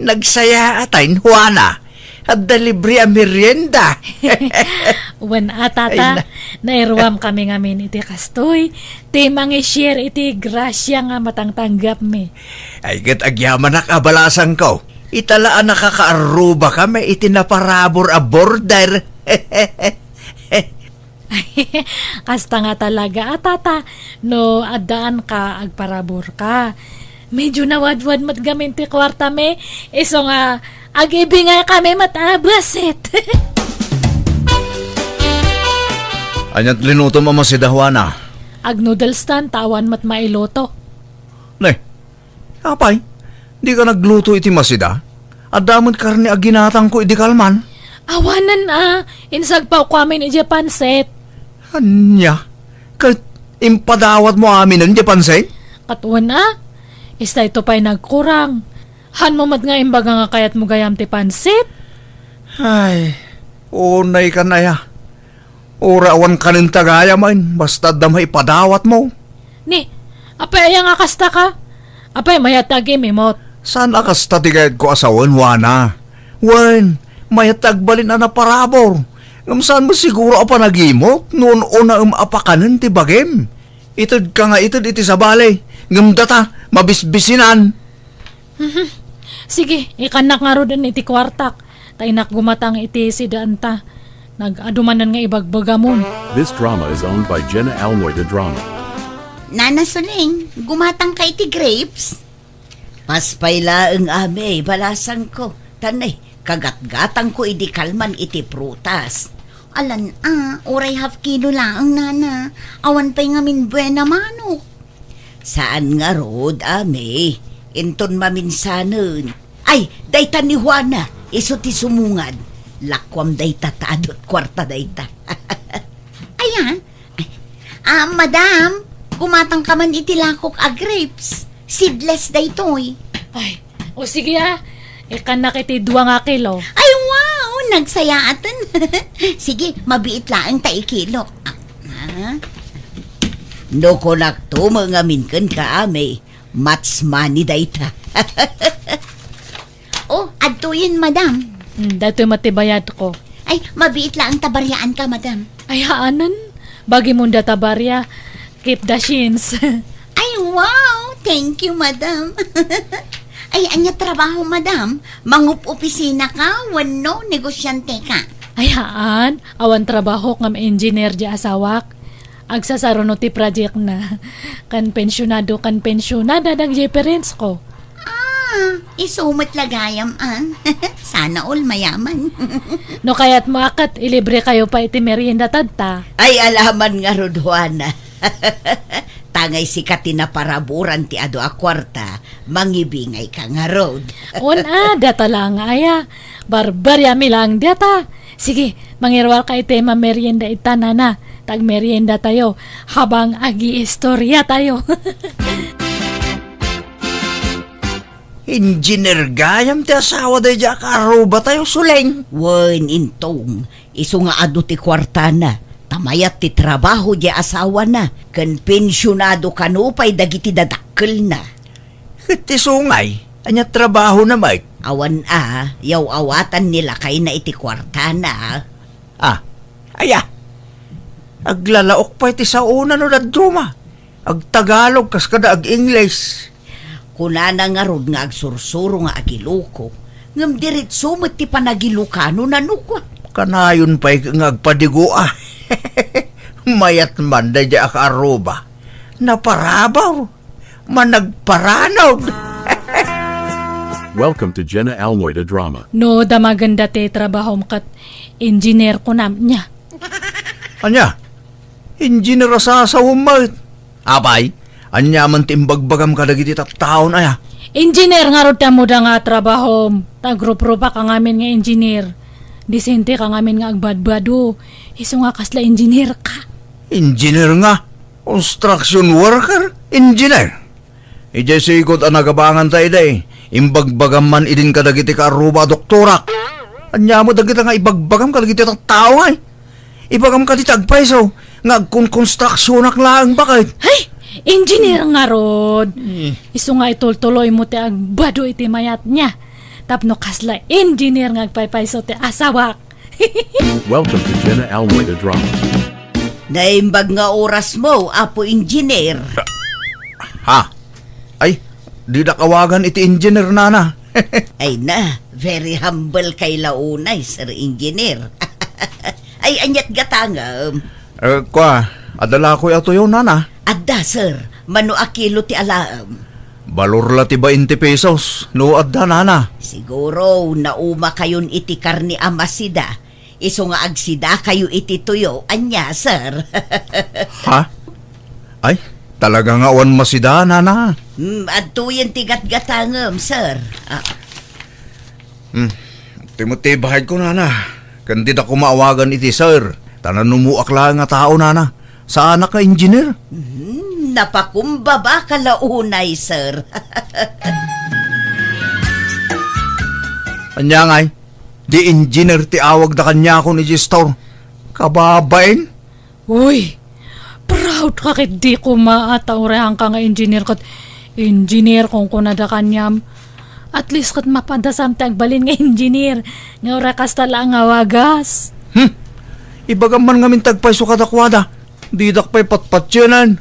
Nagsayaat, Juana. Adda libre a merienda. Wen a, tata, ay, na. Nairuam kami ngamin iti kastoy. Ti mangi-share iti grasia nga matangtanggapmi. Ay, ket agyamanak a balasangko. Ita la a nakakaarruba kami iti naparabur a border. Kasta nga talaga a, tata, no addaan ka, agparabur ka. Medyo nawadwad met gamin ti kuartami, isu nga agibingay kami met a basit. Aniat linutom a masida, Juana? Ag-noodles tan, ta awan met mailuto. Ne, apay, dika nagluto iti masida? Adda met karne a ginatangko idi kalman. Awanen a, insagpawko amin idiay pansit. Ania? Ket impadawatmo aminen diay pansit? Ket wen a, istayto pay nagkurang. Hanmo met nga imbaga nga kayatmo gayam ti pansit? Ay, unay kan aya. Uray awan kanen ta gayam, basta adda maipadawatmo. Ni, apay aya nga kasta ka? Apay mayat ti agimimot? Saan a kasta ti kayatko a sawen, Juana? Wen, mayat ti agbalin a naparabur. Ngem saan met siguro a panagimok no un-unaem a pakanen ti bagim? Itedka nga ited iti sabali. Ngem data, mabisbisinan. Mhm. Sige, ikannak ngaruden iti kuartak. Ta innak gumatang iti sidaanta. Nag-adu manen nga ibagbagamon. This drama is owned by Jenna Almoy de Drama. Nana Suling, gumatang ka iti grapes? Paspay laeng, Ami, balasangko. Tan, eh, kagatgatangko idi kalman iti prutas. Alan, a, uray half kilo laeng, Nana. Awan pay ngamin buena manok. Saan ngarud, Ami. Inton maminsanen. Ay, dayta ni Juana, isu ti sumungad. Lakuam dayta ta adu ti kuarta dayta. Aya? Ay, ah, madam, gumatang ka man iti lakok a grapes. Seedless daytoy. Ay, o sige, ah. Ikannak iti dua nga kilo. Ay, wow! Nagsayaaten. Sige, mabiit laeng ta ikilo. Ah, ah. No kunakto met ngamin kenka, Ami, match money dayta. Oh, adtoyen, madam. Hmm, daytoy met ti bayadko. Ay, mabiit laeng ta bariaanka, madam. Ay, haanen. Bagimon data baria. Keep the shins. Ay, wow! Thank you, madam. Ay, ania trabaho, madam? Mangup-opisina ka wenno negosyante ka? Ay, haan. Awan trabaho ngem engineer di asawak. Agsasaruno ti project na. Kan pensionado, kan pensionada dagiti parents ko. Ah, isu met la gayam, ah. Sana all mayaman. No kayatmo a ket, ilibre kayo pa iti merienda tadta. Ay, alaman ngarud, Juana. Tangay sika ti naparaburan ti adu a kuarta, mangibingay ka ngarud. Wen a, data lang aya. Barbariami lang data. Sige, mangiruar ka iti mamerienda ita, Nana. Tagmerienda tayo habang agi-istorya tayo. Engineer gayam ti asawa daydi a kaarruba tayo, Suleng. Wen, Intong, isu nga adu ti kuartana, ta mayat ti trabaho di asawana, ken pensionado kano pay dagiti dadakkelna. Ket ti sungay, ania trabahona met? Awan a, yaw-awatan ni lakayna iti kuartana. Ah, aya. Aglalaok pay ti saona no dadduma. Agtagalog kas kada ag-Ingles. Kunana ngarud nga agsursuro nga agiloko, ngem diretso met ti panagilokano nano kua. Kanayon pay nga agpadigo a. Mayat man daydi a kaarruba. Naparabaw. Managparanog. Welcome to Jenna Almoy de Drama. No, damagenda ti trabahom ket engineer kunam, nia? Ania? Engineer a sasawem met? Apay, ania man ti imbagbagam kadagiti tattaon aya? Engineer ngarud ti ammoda nga trabahom. Ta agruprupa ka ngamin nga engineer. Disente ka ngamin nga agbadbado. Isu nga kasla engineer ka. Engineer nga? Construction worker? Engineer? Idiay sigud a nagabanganta idi, imbagbagam man idin kadagiti kaarruba a doktorak. Ania met dagita nga ibagbagam kadagiti tattao, ay? Ibagam kadi ti agpayso nga agkonkonstruksionak laeng baket. Hay! Engineer ngarud. Eh. Isu nga itultuloymo ti agbado iti mayat, nia. Tapno kasla engineer nga agpaypayso ti asawak. Welcome to Jenna Almoy de Drama. Naimbag nga orasmo, Apo Engineer. Ha? Ay, didak awagan iti engineer, Nana. Ay na, very humble kay la unay, Sir Engineer. Ay, aniat gatangem? Eh, kua, adda la koy a tuyo, Nana? Adda, sir. Mano a kilo ti alaem? Balor la ti bainte pesos, no adda, Nana. Siguro, nauma kayon iti karne a masida. Isu nga agsidakayo iti tuyo, ania, sir? Ha? Ay, talaga nga awan masida, Nana. Hmm, adtoyen ti gatgatangem, sir. Ah. Hmm. Ti met ti bahayko, Nana. Ken dida koma awagan iti sir. Ta nanumoak laeng a tao, Nana. Saanak nga engineer. Hmm, napakumbaba ka la unay, sir. Ania ngay? Di engineer ti awagda kaniakon iti store. Kababain. Uy, proud ka ket di koma a ta uray haanka nga engineer ket engineer kunkunada kaniam. At least ket mapadasam ti agbalin nga engineer nga uray kasta laeng nga wagas. Hmm. Ibagam man ngamin ti agpayso kadakuada. Didak pay patpatienen.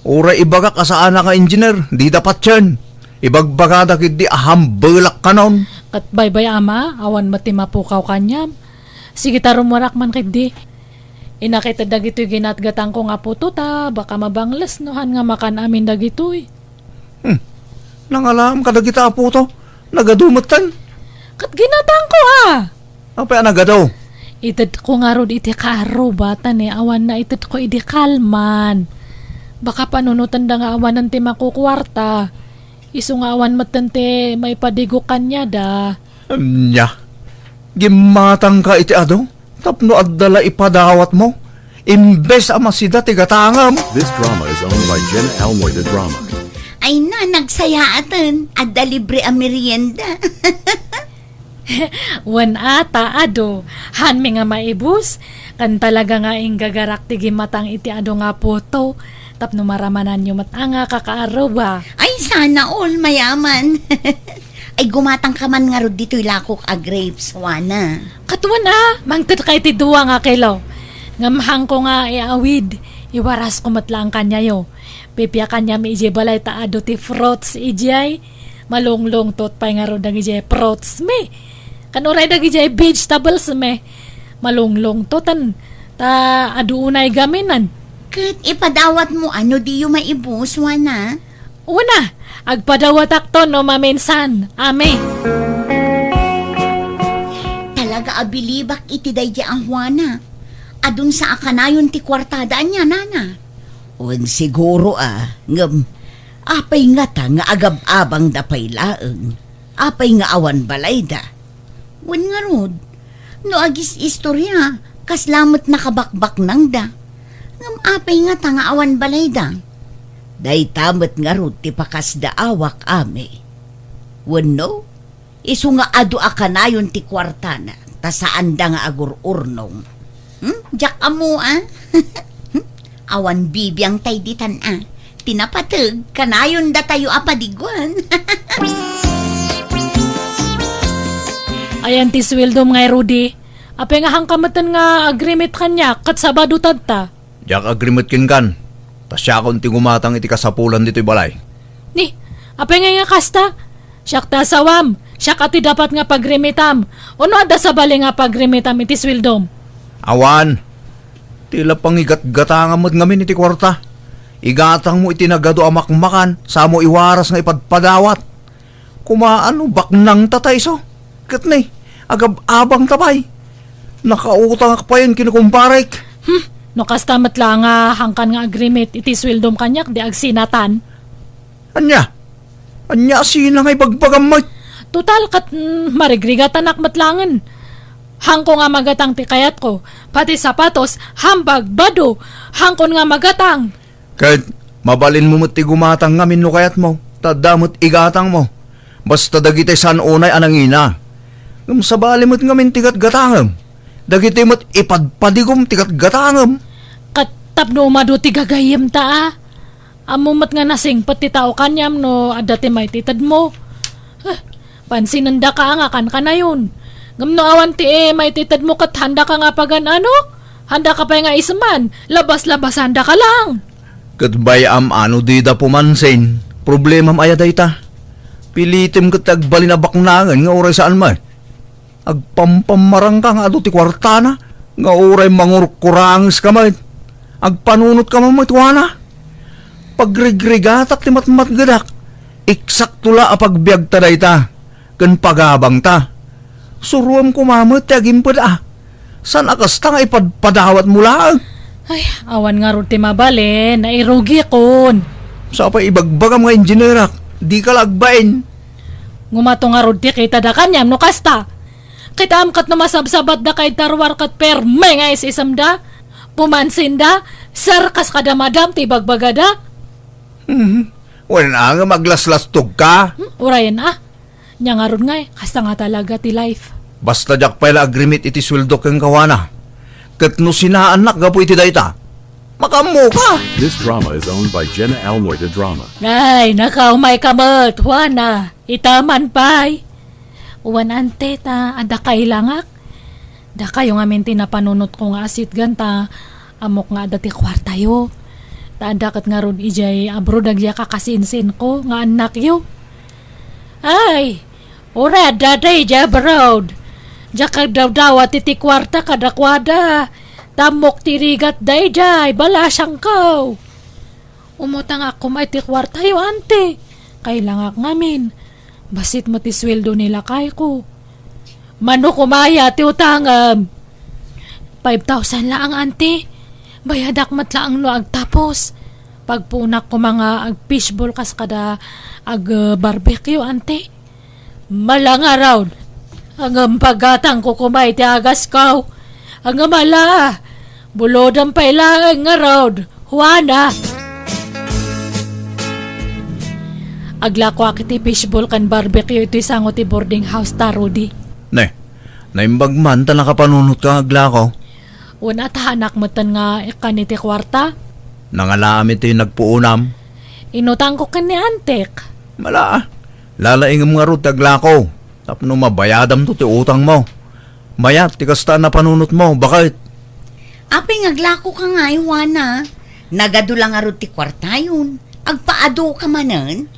Uray ibagak a saanak nga engineer, dida patien. Ibagbagada ketdi a hambelak kanon. Ket baybay-am a, awan met ti mapukaw kaniam. Sige ta, rumuarak man ketdi. Inakited dagitoy ginatgatangko nga puto ta baka mabangles no han nga makan amin dagitoy. Hmm. Nangalaam kadagita a puto. Nagadu metten. Ket ginatangko a. Apay a nagadu? Itedko ngarud iti kaarruba ta ni awan naitedko idi kalman. Baka panunotenda nga awanen ti makukuarta. Isu nga awan metten ti maipadigok kaniada. Ania? Gimmatangka iti adu tapno adda la ipadawatmo, imbes a masida ti gatangem. This drama is owned by Jenna Almoy, the drama. Ay na, nagsayaaten. Adda libre a merienda. Wen a ta adu, hanmi nga maibus, ken talaga nga inggagarak ti gimmatang iti adu nga puto, tapno maramananyo met a nga kakaarruba. Ay, sana all, mayaman. Ay, gumatangka man ngarud ditoy lakok a grapes, Juana. Ket wen a, mangtedka iti dua nga kilo. Ngem hanko nga iawid, iwarasko met laeng kaniayo. Pipiakanniam idiay balay ta adu ti fruits idiay. Malunglungtot pay ngarud dagidiay fruits mi. Ken uray dagidiay vegetables mi. Malunglungtoten ta adu unay gaminen. Ket ipadawatmo a no diyo maibus, Juana? Una, agpadawatakto no maminsan. Ami. Talaga a bilibak iti daydiay a Juana. Adun sa a kanayon ti kuartada ania, nana? Wen, siguro a, ngem apay ngata nga agab-abangda pay laeng? Apay nga awan balayda? Wen ngarud, no agis-istoria, kasla met nakabakbaknangda. Ngem apay ngata nga awan balayda? Dayta met ngarud ti pakasdaawak, Ami. Wenno, isu nga adu a kanayon ti kuartana, ta saanda nga agur-urnong. Hmm? Diak ammo, a? Awan bibiang tay ditan, a. Ti napateg, kanayon datayo a padiguan. Ayan ti sueldom ngay, Rudy. Apay nga hanka metten nga agrimit kaniak ket Sabado tatta? Diak agrimit kenkan. Ta siakon ti gumatang iti kasapulan ditoy balay. Ni, apay ngay nga kasta? Siak ti asawam, siak a ti dapat nga pagrimitam. Ono adda sabali nga pagrimitam iti sueldom? Awan. Ti la pangigatgatangam met ngamin iti kuarta. Igatangmo iti nagadu a makmakan, samo iwaras nga ipadpadawat. Kumaano baknangta ta isu? Ket ni, agab-abangta pay. Nakautangak payen ken kumparek. Hmm, no kasta met la nga hankan nga agrimit iti sueldom kaniak, di agsinatan. Ania? Ania a sina nga ibagbagam met? Total, ket, mm, marigrigatanak met laengen. Hanko nga magatang ti kayatko. Pati sapatos, hambag, bado, hankon nga magatang. Ket mabalinmo met ti gumatang ngamin no kayatmo, ta adda met igatangmo. Basta dagiti saan unay a nangina. Ngem sabali met ngamin ti gatgatangem. Dagiti met ipadpadigom ti gatgatangem. Ket tapno umadu ti gagayyemta, a. Ammom met nga nasingpet ti tao kaniam no adda ti maititedmo. Eh, pansinendaka a nga kankanayon. Ngem no awan ti, eh, maititedmo ket handaka nga pagan-ano? Handaka pay nga isman, labas-labasandaka lang. Ket bay-am a no dida pumansin, problemam aya dayta? Pilitem ket ti agbalin a baknangen nga uray saan met. Agpampammarangka nga adu ti kuartana, nga uray mangurkurangeska met. Agpanunotka met, Juana. Pagrigrigatak ti matmatgedak. Eksakto la a pagbiagta dayta, ken pagabangta. Suroem koma met ti agimped a. Saan a kasta nga ipadpadawatmo laeng? Ay, awan ngarud ti mabalin, nairugikon. Sapay ibagbagam nga injinerak, dika la agbain. Ngumato ngarud ti kitada kaniam no kasta. Kitaem ket no masabsabatdaka iti ruar ket perme nga is-isemda. Pumansinda, sir, kas kada madam ti ibagbagada. Mhm. Wen a nga maglaslastogka? Hmm, urayen a. Nia ngarud ngay, kasta nga talaga ti life. Basta diak pay la agrimit iti sueldo kenka, Juana. Ket no sinaannak gapu iti dayta, makaammoka. This drama is owned by Jenna Almoy, the drama. Ay, nakaumayka met, Juana. Ita man pay. Wen, ante, ta adda kailangak. Dakayo ngamin ti napanunotko nga asitgan ta ammok nga adda ti kuartayo. Ta adda ket ngarud idiay abroad dagiti kakasinsinko nga annakyo. Ay, uray adda daydiay abroad. Diak agdawdawat iti kuarta kadakuada. Ta ammok ti rigat daydiay, balasangko. Umutangak koma iti kuartayo, anti. Kailangak ngamin. Bassit met ti sueldo ni lakayko. Mano koma aya ti utangem? Five thousand laang, anti. Bayadak met laang no agtapos. Pagpuonak koma nga ag-fishball kas kada ag, eh, barbecue, anti. Mala ngarud. Ngem pagatangko koma iti agasko. Ngem ala, bulodem pay laeng ngarud, Juana. Aglakoak iti fishball ken barbecue iti sango ti boarding house ta, Rudy. Ne, naimbag man ta nakapanunotka nga aglako. Wen, atahanak metten nga ikkan iti kuarta. Nangalaam iti nagpuonam. Inutangko ken ni antik. Mala, lalaingem ngarud ti aglako. Tapno mabayadamto ti utangmo. Mayat ti kasta a napanunotmo, baket. Apay nga aglakoka ngay, Juana? Nagadu la ngarud ti kuartayon. Agpaadoka manen?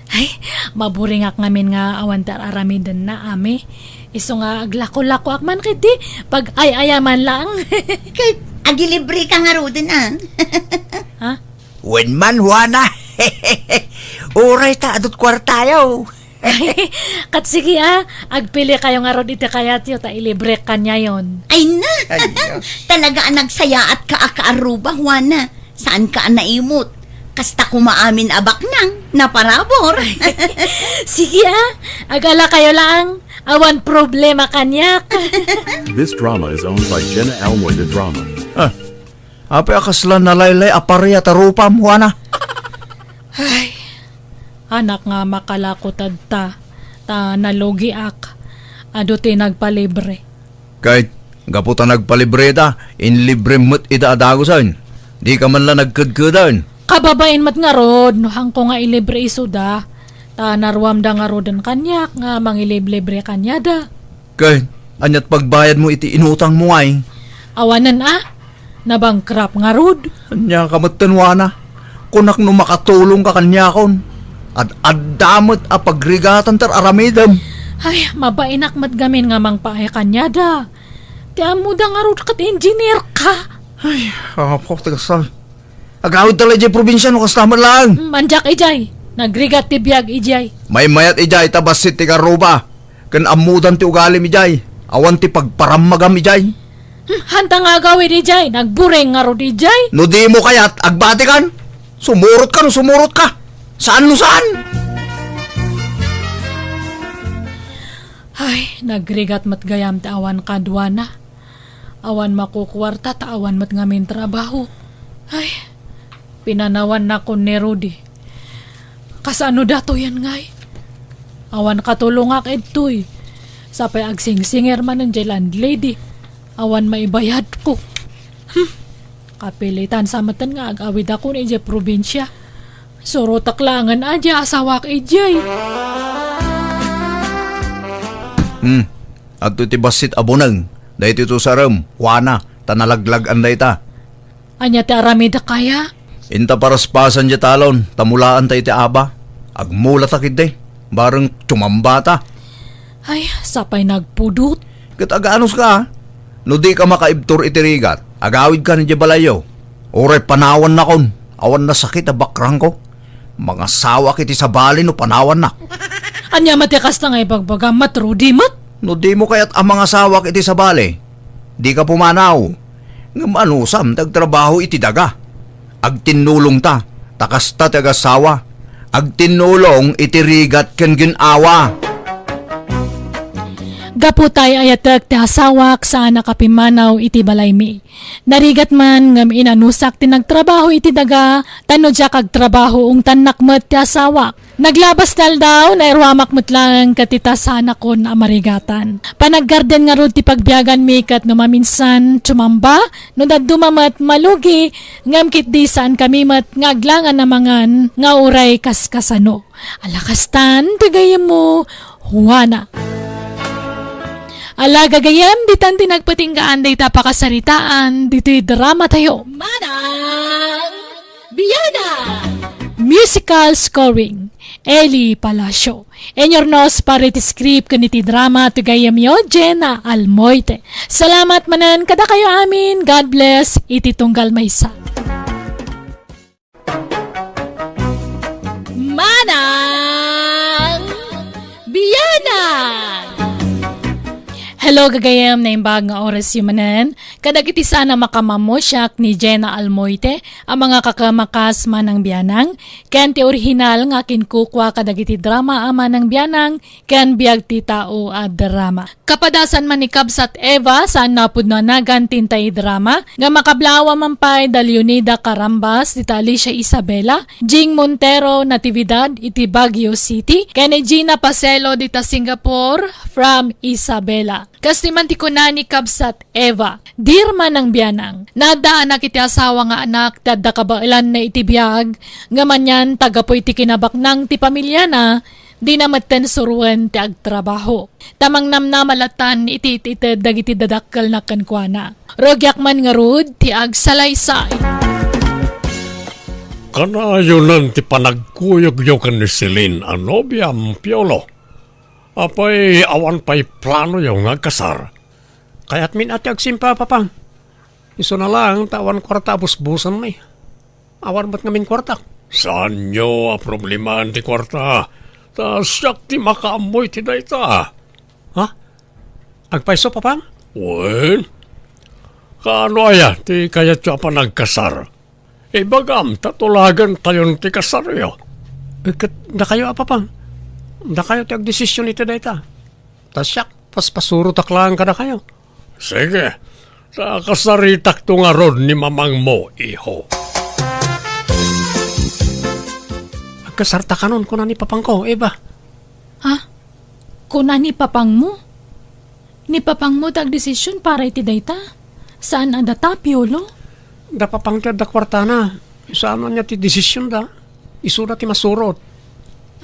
Ay, maburingak ngamin nga awan ti ar-aramidenna, Ami. Isu nga aglako-lakoak man ketdi, pag-ay-ayaman laeng. Ket agilibreka ngaruden, a? Ha? Wen man, Juana. Uray ta adu ti kuartayo. Ket sige, a, agpilikayo ngarud iti kayatyo ta ilibrek kaniayon. Ay na! Ay, Diyos. Talaga a nagsayaatka a kaarruba, Juana. Saanka a naimut. Kasta koma amin a baknang, naparabur. Sige, a, agalakayo laeng. Awan problema kaniak. This drama is owned by Jenna Almoy de Drama. Ah, apay a kasla nalaylay a paria ta rupam, Juana? Ay, anak nga makalako tatta, ta nalugiak. Adu ti nagpalibre. Ket, gapu ta nagpalibreta, inlibrem met ida a dagusen. Dika man la nagkedkeden. Kababain met ngarud, no haanko nga ilibre isuda, ta naruamda ngaruden kaniak nga mangiliblibre kaniada. Ket, aniat pagbayadmo iti inutangmo ngay? Awanen a, nabankrupt ngarud. Ania ka met ten, Juana? Kunak no makatulongka kaniakon. Ad-adda met a pagrigatan ti ar-aramidem. Ay, mabainak met gamin nga mangpaay kaniada. Ti ammoda ngarud ket engineer ka. Ay, apo, ti kasta. Agawidta la idiay probinsia no kasta met laeng. Mm, andiak idiay. Nagrigat ti biag idiay. Maymayat idiay ta bassit ti kaarruba. Ken ammodan ti ugalim idiay. Awan ti pagparammagam idiay. Hmm, hanta nga agawid idiay. Nagburing ngarud idiay. No dimo kayat, agbatikan. Sumurotka no sumurotka. Saan no saan. Ay, nagrigat met gayam ti awan kad Juana. Awan makukuarta ta awan met ngamin trabaho. Ay, pinanawannakon ni Rudy. Kasano datoyen ngay? Awan katulongak idtoy. Sapay agsingsinger manen diay landlady. Awan maibayadko. Hmm. Kapilitan sa metten nga agawidakon idiay probinsia. Surotek laengen a diay asawak idiay. Hmm. Adtoy ti bassit a buneng. Daytoy tusarem, Juana, ta nalaglag-an dayta. Ania ti aramidek aya? Inta paraspasan diay talon, ta mulaanta iti aba. Agmulata ketdi, bareng tumambata. Ay, sapay nagpudot. Ket aganuska, a? No dika makaibtur iti rigat, agawidkan idiay balayyo. Uray panawannakon, awan nasakit a bakrangko. Mangasawak iti sabali no panawannak. Ania met ti kasta nga ibagbagam, met Rudy met? No dimo kayat a mangasawak iti sabali, dika pumanaw. Ngem anusam ti agtrabaho iti daga? Agtinnulongta, ta kasta ti agasawa. Agtinnulong iti rigat ken gin-awa. Gapu ta ay-ayatek ti asawak, saanak a pimmanaw iti balaymi. Narigat man, ngem inanusak ti nagtrabaho iti daga, ta no diak agtrabaho, ungtannak met ti asawak. Naglabas ti aldaw, nairuamak met laeng ket ita saanakon a marigatan. Panaggarden ngarud ti pagbiaganmi ket no maminsan, tsumamba, no dadduma met, malugi, ngem ketdi saankami met nga aglangan a mangan nga uray kaskasano. Ala kastan, ti gayyemmo, Juana. Ala gagayyem, ditan ti nagpatinggaan dayta pakasaritaan, ditoy dramatayo. Manang Yana! Musical scoring, Eli Palacio. Inurnos para iti script ken iti drama ti gayyemyo, Jenna Almoite. Salamat manen kadakayo amin. God bless iti tunggal maysa. Manang Biyanang! Hello, gagayem, naimbag nga oras yu manen. Kadagiti saan a makamammo, siak ni Jenna Almoite, a mga kakamakas Manang Biyanang, ken ti orihinal nga kinkukua kadagiti drama a Manang Biyanang, ken Biag ti Tao a drama. Kapadasan man ni Kabsat Eva, saan napudno a nagan ti intay drama, nga makablaawan man pay da Leonida Carambas, dita Alicia Isabela, Jing Montero, Natividad, iti Baguio City, ken ni Gina Pacelo, dita Singapore, from Isabela. Kas ti man ti kuna ni Kabsat Eva, Dear Manang Biyanang, naadda anak iti asawa nga anak ti adda kabaelanna iti biag, ngem anian ta gapu iti kinabaknang ti pamiliana, dina metten suruen ti agtrabaho. Ta mangnamnama latan iti it-ited dagiti dadakkelna kenkuana. Rugiak man ngarud ti agsalaysay. Kanayonan ti panagkuyogyo ken ni Celine a nobiam, Piolo. Apay, awan pay planoyo nga agkasar? Kayatmin a ti agsimpa, Papa. Isuna laeng ta awan kuarta a busbusenmi. Awan met ngamin kuartak. Saanyo a problemaan ti kuarta? Ta siak ti makaammo iti dayta. Ha? Agpayso, Papa? Wen? Kaano aya ti kayatyo a panagkasar? Ibagam ta tulagentayon ti kasaryo. Eh, ket dakayo a, Papa? Dakayo ti agdesision iti dayta. Ta siak, paspasurotak laeng kadakayo. Sige, ta kasaritakto ngarud ni mamangmo, iho. Agkasarta kanon, kuna ni papangko, Eva. Ha? Kuna ni papangmo? Ni papangmo ti agdesision para iti dayta? Saan a data, Piolo? Da papang ti adda kuartana. Saan ania ti desisionda? Isuda ti masurot.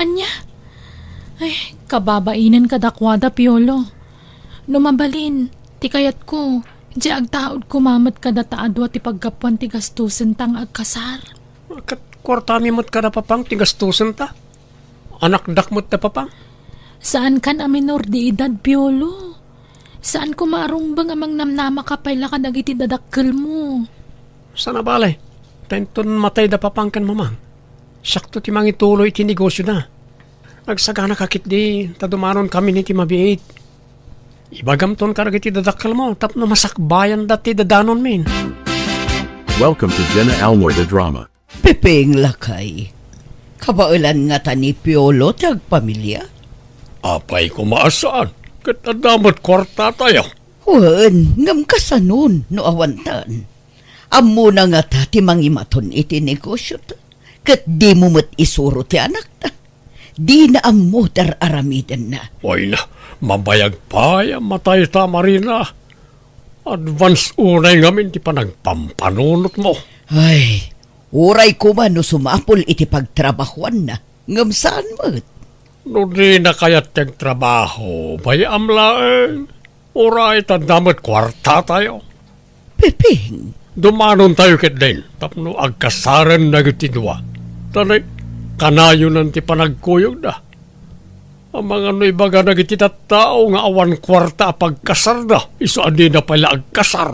Ania? Ay, kababainen kadakuada, Piolo. No mabalin, ti kayatko, di agtaud koma met kadata a dua ti paggapuan ti gastosenta nga agkasar. Ket kuartami met kada papang ti gastosenta? Anakdak met da papang? Saankan a minor de edad, Piolo. Saan koma a rungbeng a mangnamnamaka pay la kadagiti dadakkelmo. Saan a bale, ta inton matay da papang ken mamang, siakto ti mangituloy iti negosyoda. Agsaganaka ketdi ta dumanonkamin iti mabiit. Ibagamton kadagiti dadakkelmo tapno masakbayanda ti dadanonmin. Welcome to Jenna Almoy the Drama. Piping, lakay. Kabaelan ngata ni Piolo ti agpamilia? Apay koma a saan, ket adda met kuartatayo. Wen, ngem kasanon no awantan? Ammona ngata ti mangimaton iti negosiota, ket dimo met isuro ti anakta. Dina ammo ti ar-aramidenna. Ay na, mabayag pay a matayta, Marina. Advance unay ngamin ti panagpampanunotmo. Ay, uray koma no sumapul iti pagtrabahoanna, ngem saan met. No dina kayat ti agtrabaho, bay-am laeng. Uray ta adda met kuartatayo. Piping. Dumanontayo ketdin tapno agkasaren dagiti dua. Ta kanayonan ti panagkuyogda. Amangan no ibaga dagiti tattao nga awan kuarta a pagkasarda, isu a dida pay la agkasar.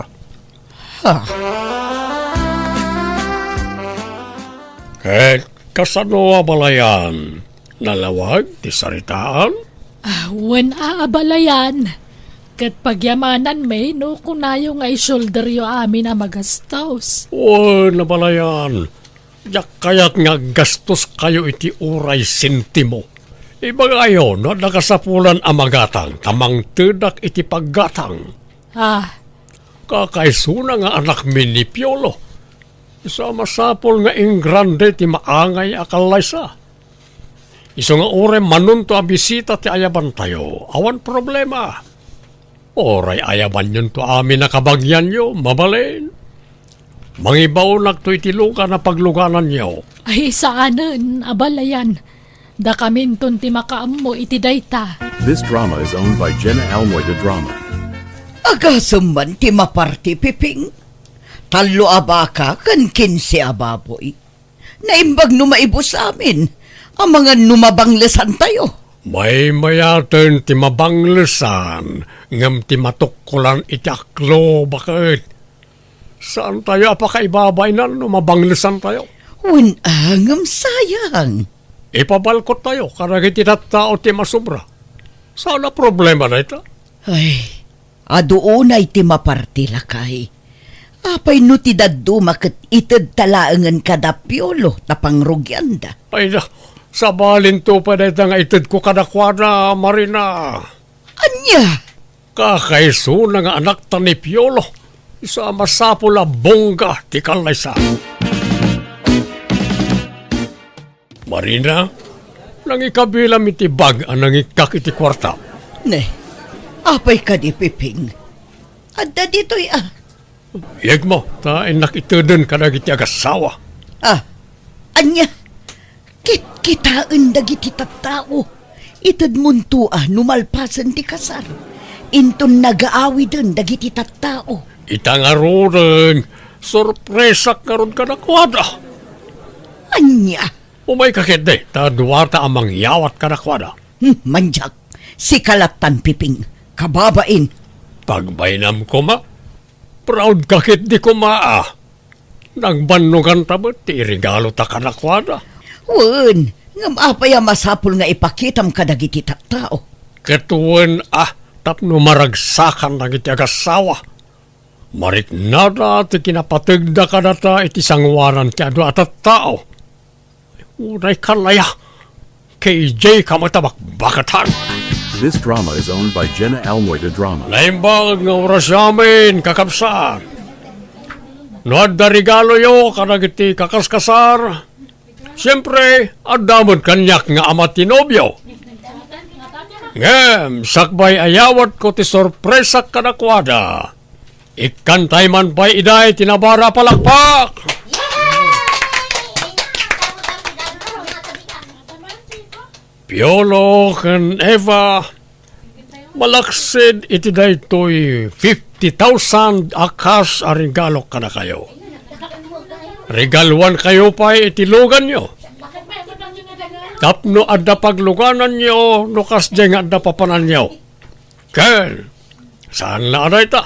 Ha? Ket kasano a balayan? Nalawag ti saritaan? Ah, wen a, abalayan. Ket pagyamananmi no kunayo nga isulderyo amin a magastos. Wen, abalayan. Diak kayat nga aggastoskayo iti uray sentimo. Ibagayo no adda kasapulan a magatang ta mangtedak iti paggatang. Ah. Kakaisuna nga anakmi ni Piolo. Isu a masapul nga ingrande ti maangay a kallaysa. Isu nga uray manunto a bisita ti ayabantayo, awan problema. Uray ayabanyonto amin a kabagianyo, mabalin. Mangibaonakto iti lugan a paglugananyo. Ay, saanen, abalayan. Dakaminton ti makaammo iti dayta. This drama is owned by Jenna Almoy the Drama. Agasem man ti maparti, Piping. Tallo a baka ken kinse a baboy. Naimbag no maibusamin, amangan no mabanglesantayo. Maymayaten ti mabanglesan, ngem ti matukkolan iti aklo, baket. Saantayo a pakaibabainan no mabanglesantayo. Wen, a, ngem sayang. Ipabalkottayo kadagiti tattao ti masobra. Saan a problema dayta. Ay, adu unay ti maparti, lakay. Apay no ti dadduma ket itedta laengen kada Piolo ta pangrugianda? Ay da, sabalinto pay dayta nga itedko kadakuada, Marina. Ania? Kakaisuna nga anakta ni Piolo. Isu a masapul a bongga ti kallaysa. Marina, nangikabilam iti bag a nangikkak iti kuarta. Ne, apay kadi, Piping? Adda ditoy, a. Yegmo, ta innak iteden kadagiti agassawa. A, ania? Kitkitaen dagiti tattao. Itedmonto a no malpasen ti kasar, inton nagaawiden dagiti tattao. Ita ngaruden, sorpresak ngarud kadakuada. Ania? Umayka ketdi, ta duata a mangyawat kadakuada. Hmm, mandiak, sika lattan, Piping, kababain. Pagbainam koma, proud ka ketdi koma, a. Nagbannoganta met ti iregalota kadakuada. Wen, ngem apay a masapul nga ipakitam kadagiti tattao? Ket wen a, tapno maragsakan dagiti agassawa. Mariknada ti kinapategda kadata iti sangoanan ti adu a tattao. Uray kalaya, K J ka met a bakbakatan. This drama is owned by Jenna Almoy de Drama. Naimbag nga oras amin, kakabsat. No adda regaloyo kadagiti kakaskasar, siempre, adda met kaniak nga ama ti nobio. Ngem, sakbay a yawatko ti sorpresak kadakuada. Ikkantay man pay iday ti nabara a palakpak! Piolo ken Eva, malaksid iti daytoy fifty thousand a cash a regalo kadakayo. Regaluankayo pay iti luganyo. Tapno adda paglugananyo no kasdiay nga adda papananyo. Ken, saan la a dayta.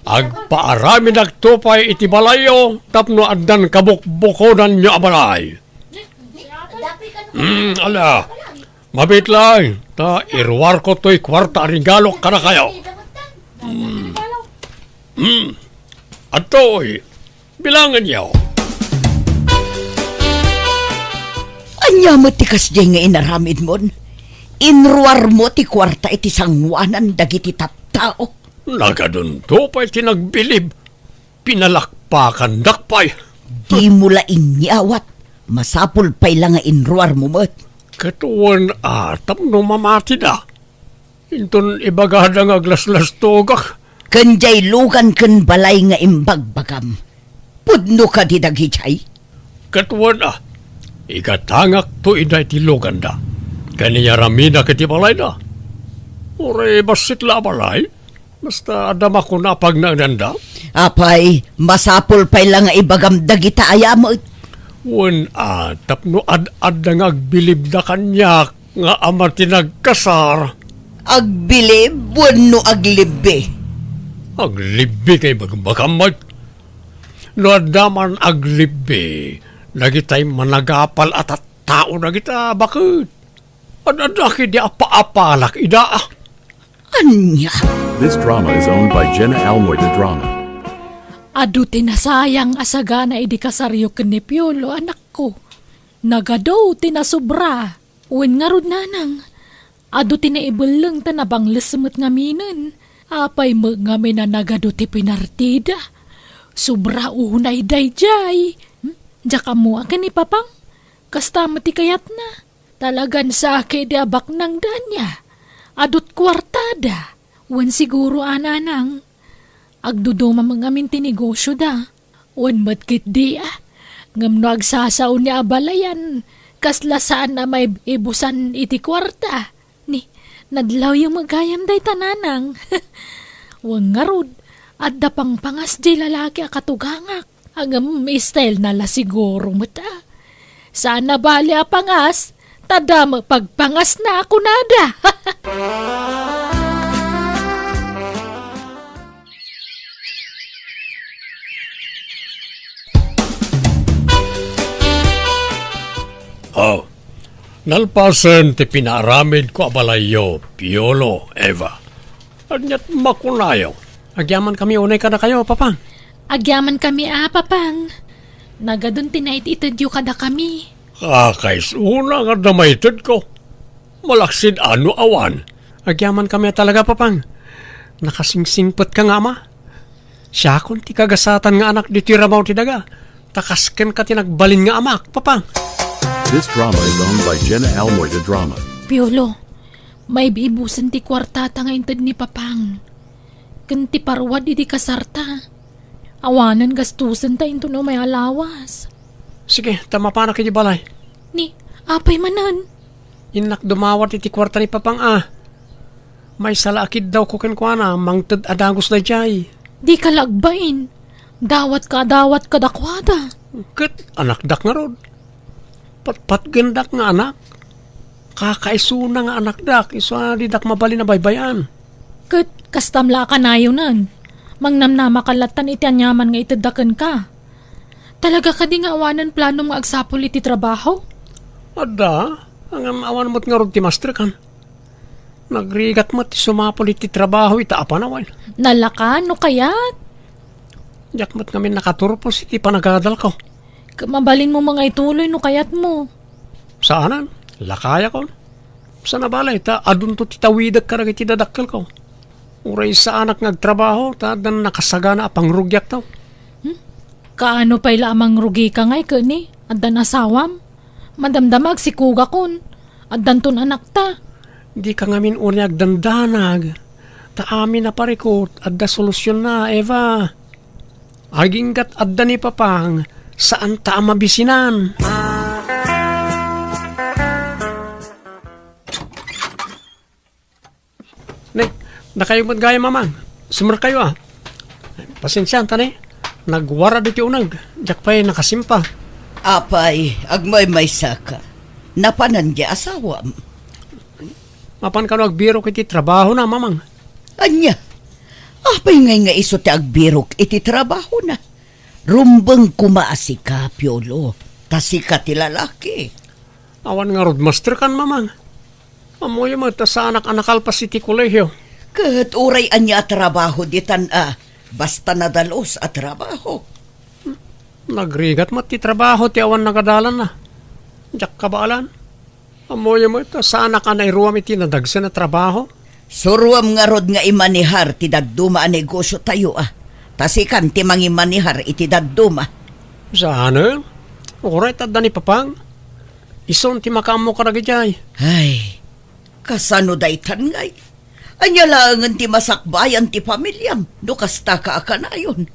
Agpaaramidakto pay iti balayyo tapno addan kabukbukodanyo a balay. Hmm, ala, mabiit laeng, ta iruarko toy kuarta a regalo kadakayo. Hmm. Hmm. Adtoy, bilangenyo. Ania met ti kasdiay nga inaramidmon? Inruarmo ti kuarta iti sangoanan dagiti tattao. Nagadunto pay ti nagbilib. Pinalakpakandak pay. Dimo la inyawat. Masapul pay la nga inruarmo met. Ket wen a, tapno mamatida. Inton ibagada nga aglaslastogak. Ken diay lugan ken balay nga imbagbagam, pudno kadi dagidiay? Ket wen a, igatangakto ida iti luganda, ken iyaramidak iti balayda. Uray bassit la a balay, basta adda makuna a pagnaedanda. Apay, masapul pay la nga ibagam dagita aya met. Wen a, tapno ad-adda nga agbilibda kaniak, nga ama ti nagkasar. Agbilib wenno aglibbi? Aglibbi kay bagbagam met. No adda man aglibbi, dagitay managapal a tattao dagita baket. Ad-adda kidi a paapalak ida. Ania? This drama is owned by Jenna Almoy de Drama. Adu ti nasayang a sagana idi kasaryo ken ni Piolo, anakko. Nagadu ti nasobra. Wen ngarud, nanang, adu ti naibelleng ta nabangles met ngaminen. Apay met ngamin a nagadu ti pinartida? Sobra unay daydiay. Hmm? Diak ammo a ken ni Papang, kasta met ti kayatna. Talagan saki di a baknangda ania. Adut kuartada. Wen siguro a, nanang, agduduma met ngamin ti negosioda. Wen met ketdi a, ngem no agsasao ni a balayan, kasla saan a maib-ibusan iti kuarta. Ni, nadlawyo met gayam dayta, nanang. Wen ngarud, adda pangpangas diay lalaki a katugangak. Ngem style na la siguro met, a. Saan a bali a pangas, ta damo pagpangasna a kunada. Oh, nalpasen ti pinaaramidko a balayyo, Piolo, Eva. Aniat makunayo? Agyamankami unay kadakayo, Papang. Agyamankami a, Papang. Nagadun ti naititedyo kadakami. Kakaisuna nga adda maitedko. Malaksid a no awan. Agyamankami a talaga, Papang. Nakasingsingpetka nga ama. Siakon ti kagasatan nga anak ditoy rabaw ti daga. Ta kas kenka ti nagbalin nga amak, Papang. This drama is owned by Jenna Almoy, the drama. Piolo, maibibusen ti kuartata nga inted ni Papang. Ken ti parwad iti kasarta. Awanen gastusen ta inton umay a lawas. Sige, ta mapanak iti balay. Ni, apay manen? Innak dumawat iti kuarta ni Papang a. Maysa la a kiddawko kenkuana, mangted a dagus daydiay. Dika la agbain. Dawatka a dawat kadakuada. Ket anakdak ngarud. Patpatgendak nga anak. Kakaisuna nga anakdak, isu a didak mabalin a baybay-an. Ket kastam la a kanayonen. Mangnamnamaka lattan iti aniaman nga itedda kenka. Talaga kadi nga awanen planom nga agsapul iti trabaho? Adda, ngem awan met ngarud ti masterkan. Nagrigat met ti sumapul iti trabaho ita a panawen. Nalaka no kayat? Diak met ngamin nakaturpos iti panagadalko. Ket mabalinmo nga ituloy no kayatmo. Saanen, lakayakon. Sana balay, ta adunto ti tawidek kadagiti dadakkelko. Uray saanak nga agtrabaho, ta addan nakasagana a pangrugiakto. Hmm? Kaano pay la a mangrugika ngay ket ni? Addan asawam? Madamdama agsikugakon. Addanton anakta. Dika ngamin unay agdandanag. Ta amin a parikut, adda solusionna, Eva. Aginggat adda ni Papang, saanta a mabisinan. Ne, dakayo met gayam, Mamang. Sumrekayo, a. Pasensianta ne. Nagwarad iti uneg. Diak pay nakasimpa. Apay, agmaymaysaka. Napanan di asawam? Mapan kano agbirok iti trabahona, Mamang. Ania? Apay ngay nga isu ti agbirok iti trabahona? Rumbeng koma a sika, Piolo. Ta sika ti lalaki. Awan ngarud masterkan, Mamang. Ammoyo met ta saanak a nakalpas iti kolehio. Ket uray ania a trabaho ditan a, basta nadalus a trabaho. Nagrigat met ti trabaho ti awan nagadalanna. Diak kabaelan. Ammoyo met ta saanak a nairuam iti nadagsen a trabaho. Suroam ngarud nga imanehar ti dadduma a negosiotayo a. Ta sikan ti mangimanehar iti dadduma. Saanen? Uray ta adda ni Papang. Isun ti makaammo kadagijay. Ay, kasano daytan ngay? Ania laengen ti masakbayan ti familiam no kastaka a kanayon?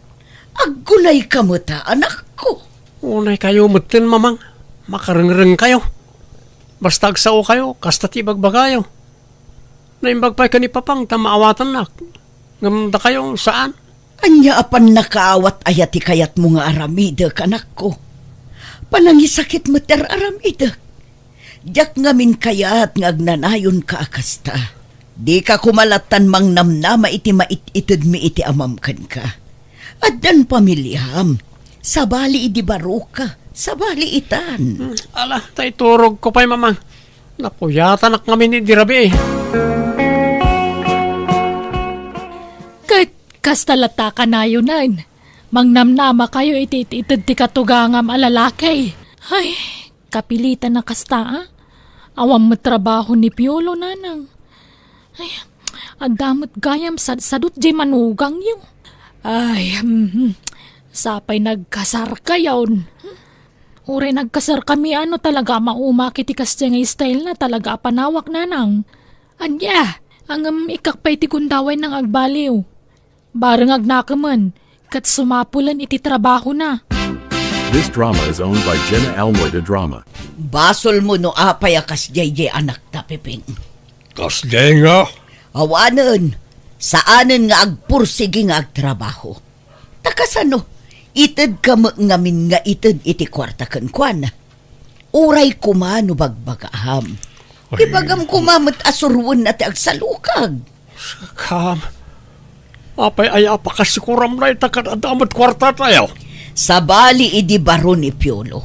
Aggunayka met a, anakko. Unaykayo metten, Mamang. Makarengrengkayo. Basta agsaokayo, kasta ti ibagbagayo. Naimbag pay ken ni Papang ta maawatannak. Ngem dakayo, saan? Ania a pannakaawat aya ti kayatmo nga aramidek, anakko? Panangisakit met ti ar-aramidek. Diak ngamin kayat nga agnanayonka a kasta. Dika koma lattan mangnamnama iti mait-itedmi iti amam kenka. Addan pamiliam. Sabali idi baroka. Sabali itan. Hmm, ala, ta iturogko pay, Mamang. Napuyatanak ngamin idi rabii. Ket kasta latta a kanayonen, mangnamnamakayo iti it-ited ti katugangam a lalaki. Ay, kapilitan a kasta, a? Awan met trabaho ni Piolo, nanang. Ay, adda met gayam sadsadot jay manugangyo. Ay, mhm. Sapay nagkasarkayon. Uray nagkasarkami a no talaga a maumak iti kasdiay nga style na talaga a panawak, nanang. Ania, ngem ikkak pay ti gundaway nang agbaliw. Bareng agnakemen, ket sumapulen iti trabahona. This drama is owned by Jenna Almoy de Drama. Basolmo no apay a kasdiay jay anakta, Pepeng. Kasdiay nga? Awanen, saanen nga agpursigi nga agtrabaho. Ta kasano, Itedka met ngamin nga ited iti kuarta kenkuana. Uray koma no bagbagaam. Ay. Ibagam koma met a suroenna ti agsalukag. Sakam. Apay aya a pakasikoram dayta ket adda met kuartatayo? Sabali idi baro ni Piolo.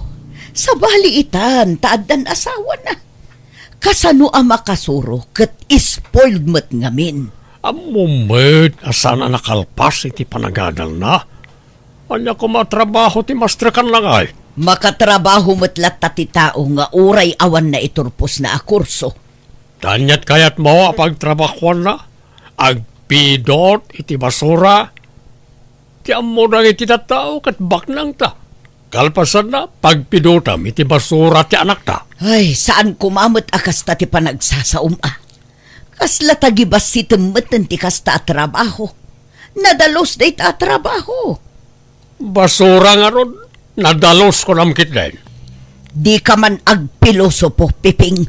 Sabali itan ta addan asawana. Kasano a makasuro ket spoiled met ngamin? Ammom met a saan a nakalpas iti panagadalna. Ania koma a trabaho ti maestrekanna ngay? Makatrabaho met latta ti tao nga uray awan naiturposna a kurso. Ania ti kayatmo a pagtrabahoanna? Agpidot iti basura? Ti ammo dagiti tattao ket baknangta. Kalpasanna, pagpidotam iti basura ti anakta. Ay, saan koma met a kasta ti panagsasaom a. Kasla tagibassitem metten ti kasta a trabaho. Nadalus dayta a trabaho. Basura ngarud, nadalus kunam ketdin. Dika man agpilosopo, Piping.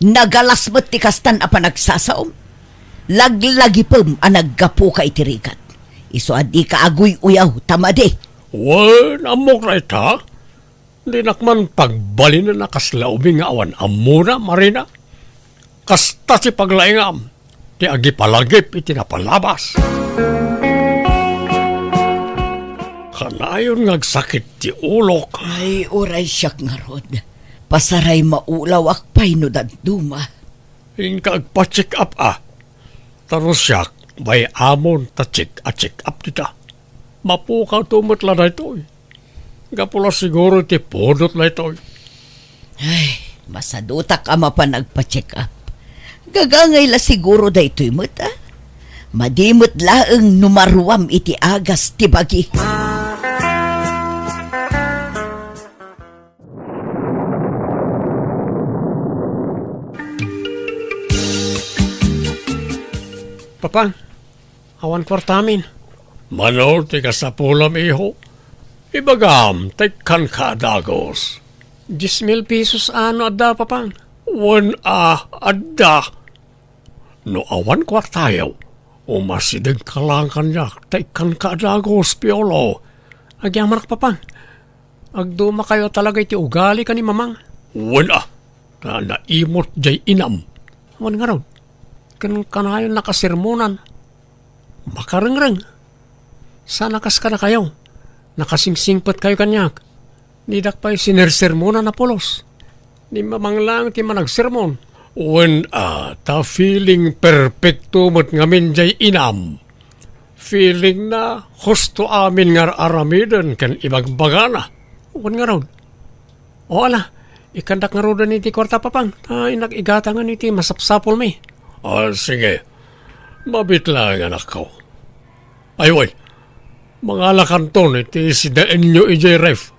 Nagalas met ti kastan a panagsasaom. Laglagipem a naggapuka iti rigat. Isu a dika aguy-uyaw ta madi. Wen, ammok dayta. Dinak man pagbalinen a kasla ubing nga awan ammona, Marina. Kasta ti paglaingam ti agipalagip iti napalabas. Kanayon nga agsakit ti ulok. Ay, uray siak ngarud. Pasaray maulawak pay no dadduma. Inka agpa-check up a. Ta no siak, bay-amon ta check a check up dita. Mapukawto met la daytoy. Gapu la siguro iti pudot daytoy. Ay, masadutak a mapan agpa-check up. Gagangay la siguro daytoy met, a? Madi met laeng no maruam iti agas ti bagi. Papa, awan kuartamin. Mano ti kasapulam, iho? Ibagam, ta ikkanka a dagus. Dies mil pesos a no adda, Papa? Wen a, adda. No awan kuartayo, umasidegka laeng kaniak, ta ikkanka a dagus, Piolo. Agyamanak, Papa. Agdumakayo talaga iti ugali ken ni Mamang. Wen a, ta naimot jay inam. Wen ngarud, ken kanayon nakasermonan. Makarengreng. Saan a kas kadakayo, nakasingsingpetkayo kaniak. Didak pay sinersermonan a pulos. Ni Mamang laeng ti managsermon. Wen a, ta feeling perpekto met ngamin jay inam. Feelingna, husto amin nga ar-aramiden ken ibagbagana. Wen ngarud. O ala, ikkandak ngaruden iti kuarta, Papa, ta innak igatangen iti masapsapulmi. Ah, sige. Mabiit laeng, anakko. Ay, wen, mangalakanton iti sidaenyo idiay ref.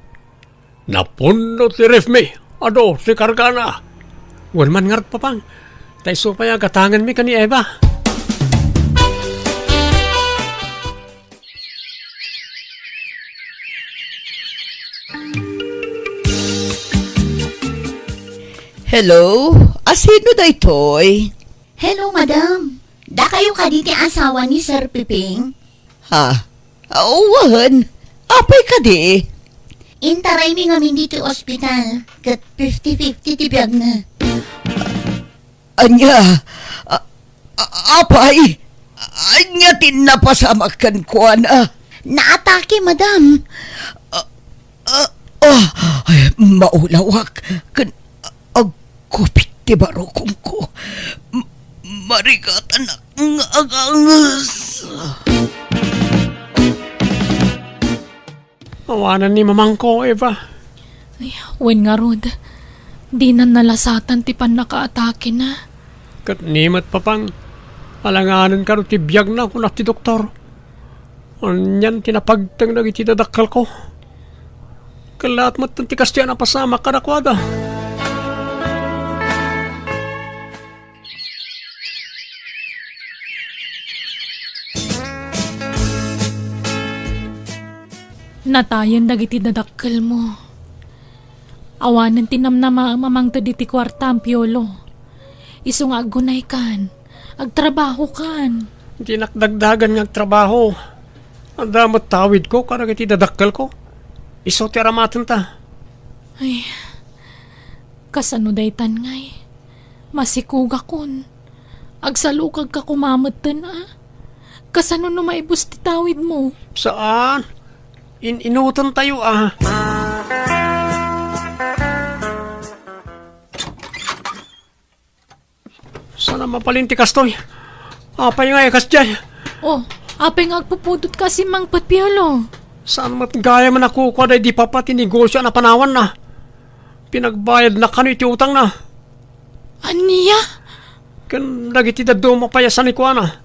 Napunno ti refmi. Adu ti kargana. Wen man ngarud, Papa, ta isu pay a gatangenmi ken ni Eva. Hello? Asino daytoy? Hello, madam. Dakayo kadi ti asawa ni Sir Piping? Ha? Awan. Apay kadi? Intaraymi ngamin ditoy ospital, ket fifty fifty ti biagna. Ania? A-, a-, apay? Ania ti napasamak kenkuana? Naatake, madam. Ah, ah, ah, ay, maulawak. Ken agkupit ti barukongko. M-, marigatan nga aganges. Awanan ni mamangko, Eva. Ay, wen ngarud, dinan nalasatan ti pannakaatakena. Ket ni met, Papang, alanganen kano ti biagna, kuna ti doktor. Anian ti napagteng dagiti dadakkelko? Kellaat met ti kastoy a napasamak kadakuada. Natayen dagiti dadakkelmo. Awanen ti namnamaem a mangted iti kuartam, Piolo. Isu nga aggunaykan, agtrabahokan. Dinak dagdagan nga agtrabaho. Adda met tawidko kadagiti dadakkelko. Isu ti aramatenta. Ay, kasano daytan ngay? Masikugakon. Agsalukagka koma metten, a? Kasano no maibus ti tawidmo? Saan. In-inutentayo, a. Saan a mabalin ti kastoy? Apay nga ikas diay? Oh, apay nga agpupudot ka a simmangpet, Piolo? Saan met gayam a kukua daydi papa ti negosio a napanawanna? Pinagbayadna kano iti utangna. Ania? Ken dagiti dadduma pay a sanikuana.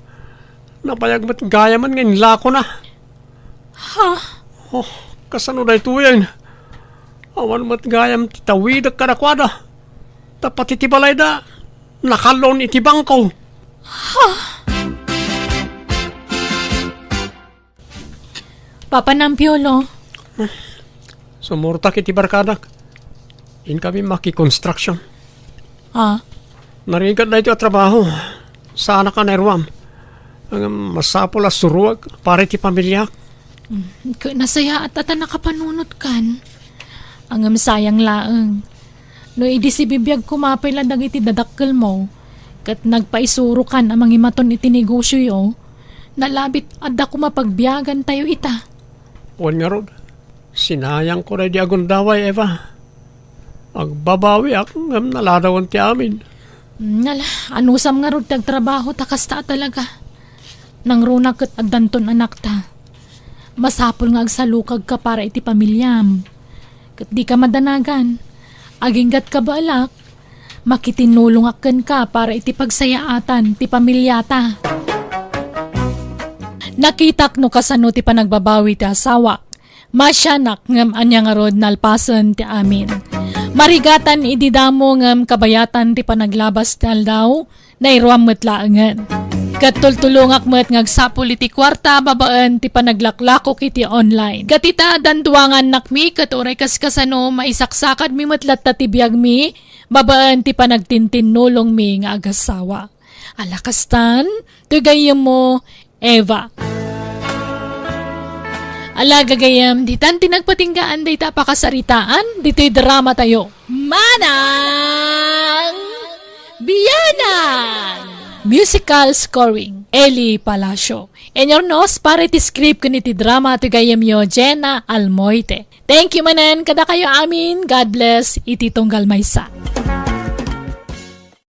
Nabayag met gayamen nga inlakona. Ha? Oh, kasano daytoyen? Awan met gayam ti tawidek kadakuada. Ta pati ti balayda, nakallon iti bangko. Ha? Papanam, Piolo. Sumurtak iti barkadak. Inkami makikonstruction. Ah? Narigat daytoy a trabaho. Saanak a nairuam. Ngem masapul a suruek para iti pamiliak. Mm, ket nasayaat a ta nakapanunotkan. Ngem sayang laeng. No idi sibibiag koma pay la dagiti dadakkelmo, ket nagpaisurokan a mangimaton iti negosioyo, nalabit adda koma pagbiagantayo ita. Wen ngarud, sinayangko daydi agundaway, Eva. Agbabawiak ngem naladawen ti amin. Nala, anusam ngarud ti agtrabaho ta kasta a talaga. Nangruna ket addanton anakta. Masapul nga agsalukagka para iti pamiliam. Ket dika madanagan. Aginggatka baalak, makitinnulongak kenka para iti pagsayaatan ti pamiliata. Nakitak no kasano ti panagbabawi ti asawak. Masianak ngem ania ngarud nalpasen ti amin. Marigatan idi damo ngem kabayatan ti panaglabas ti aldaw, nairuam met laengen. Ket tultulongak met nga agsapul iti kuarta babaen ti panaglaklakok iti online. Ket ita, danduangannakmi ket uray kas kasano maisaksakadmi met latta ti biagmi babaen ti panagtintinnulongmi nga agasawa. Ala kastan, ti gayyemmo, Eva. Ala gagayyem, ditan ti nagpatinggaan dayta a pakasaritaan, ditoy drama tayo. Manang Bianang! Musical scoring, Eli Palacio. Inurnos para iti script ken iti drama ti gayyemyo, Jenna Almoite. Thank you manen kadakayo amin. God bless iti tunggal maysa.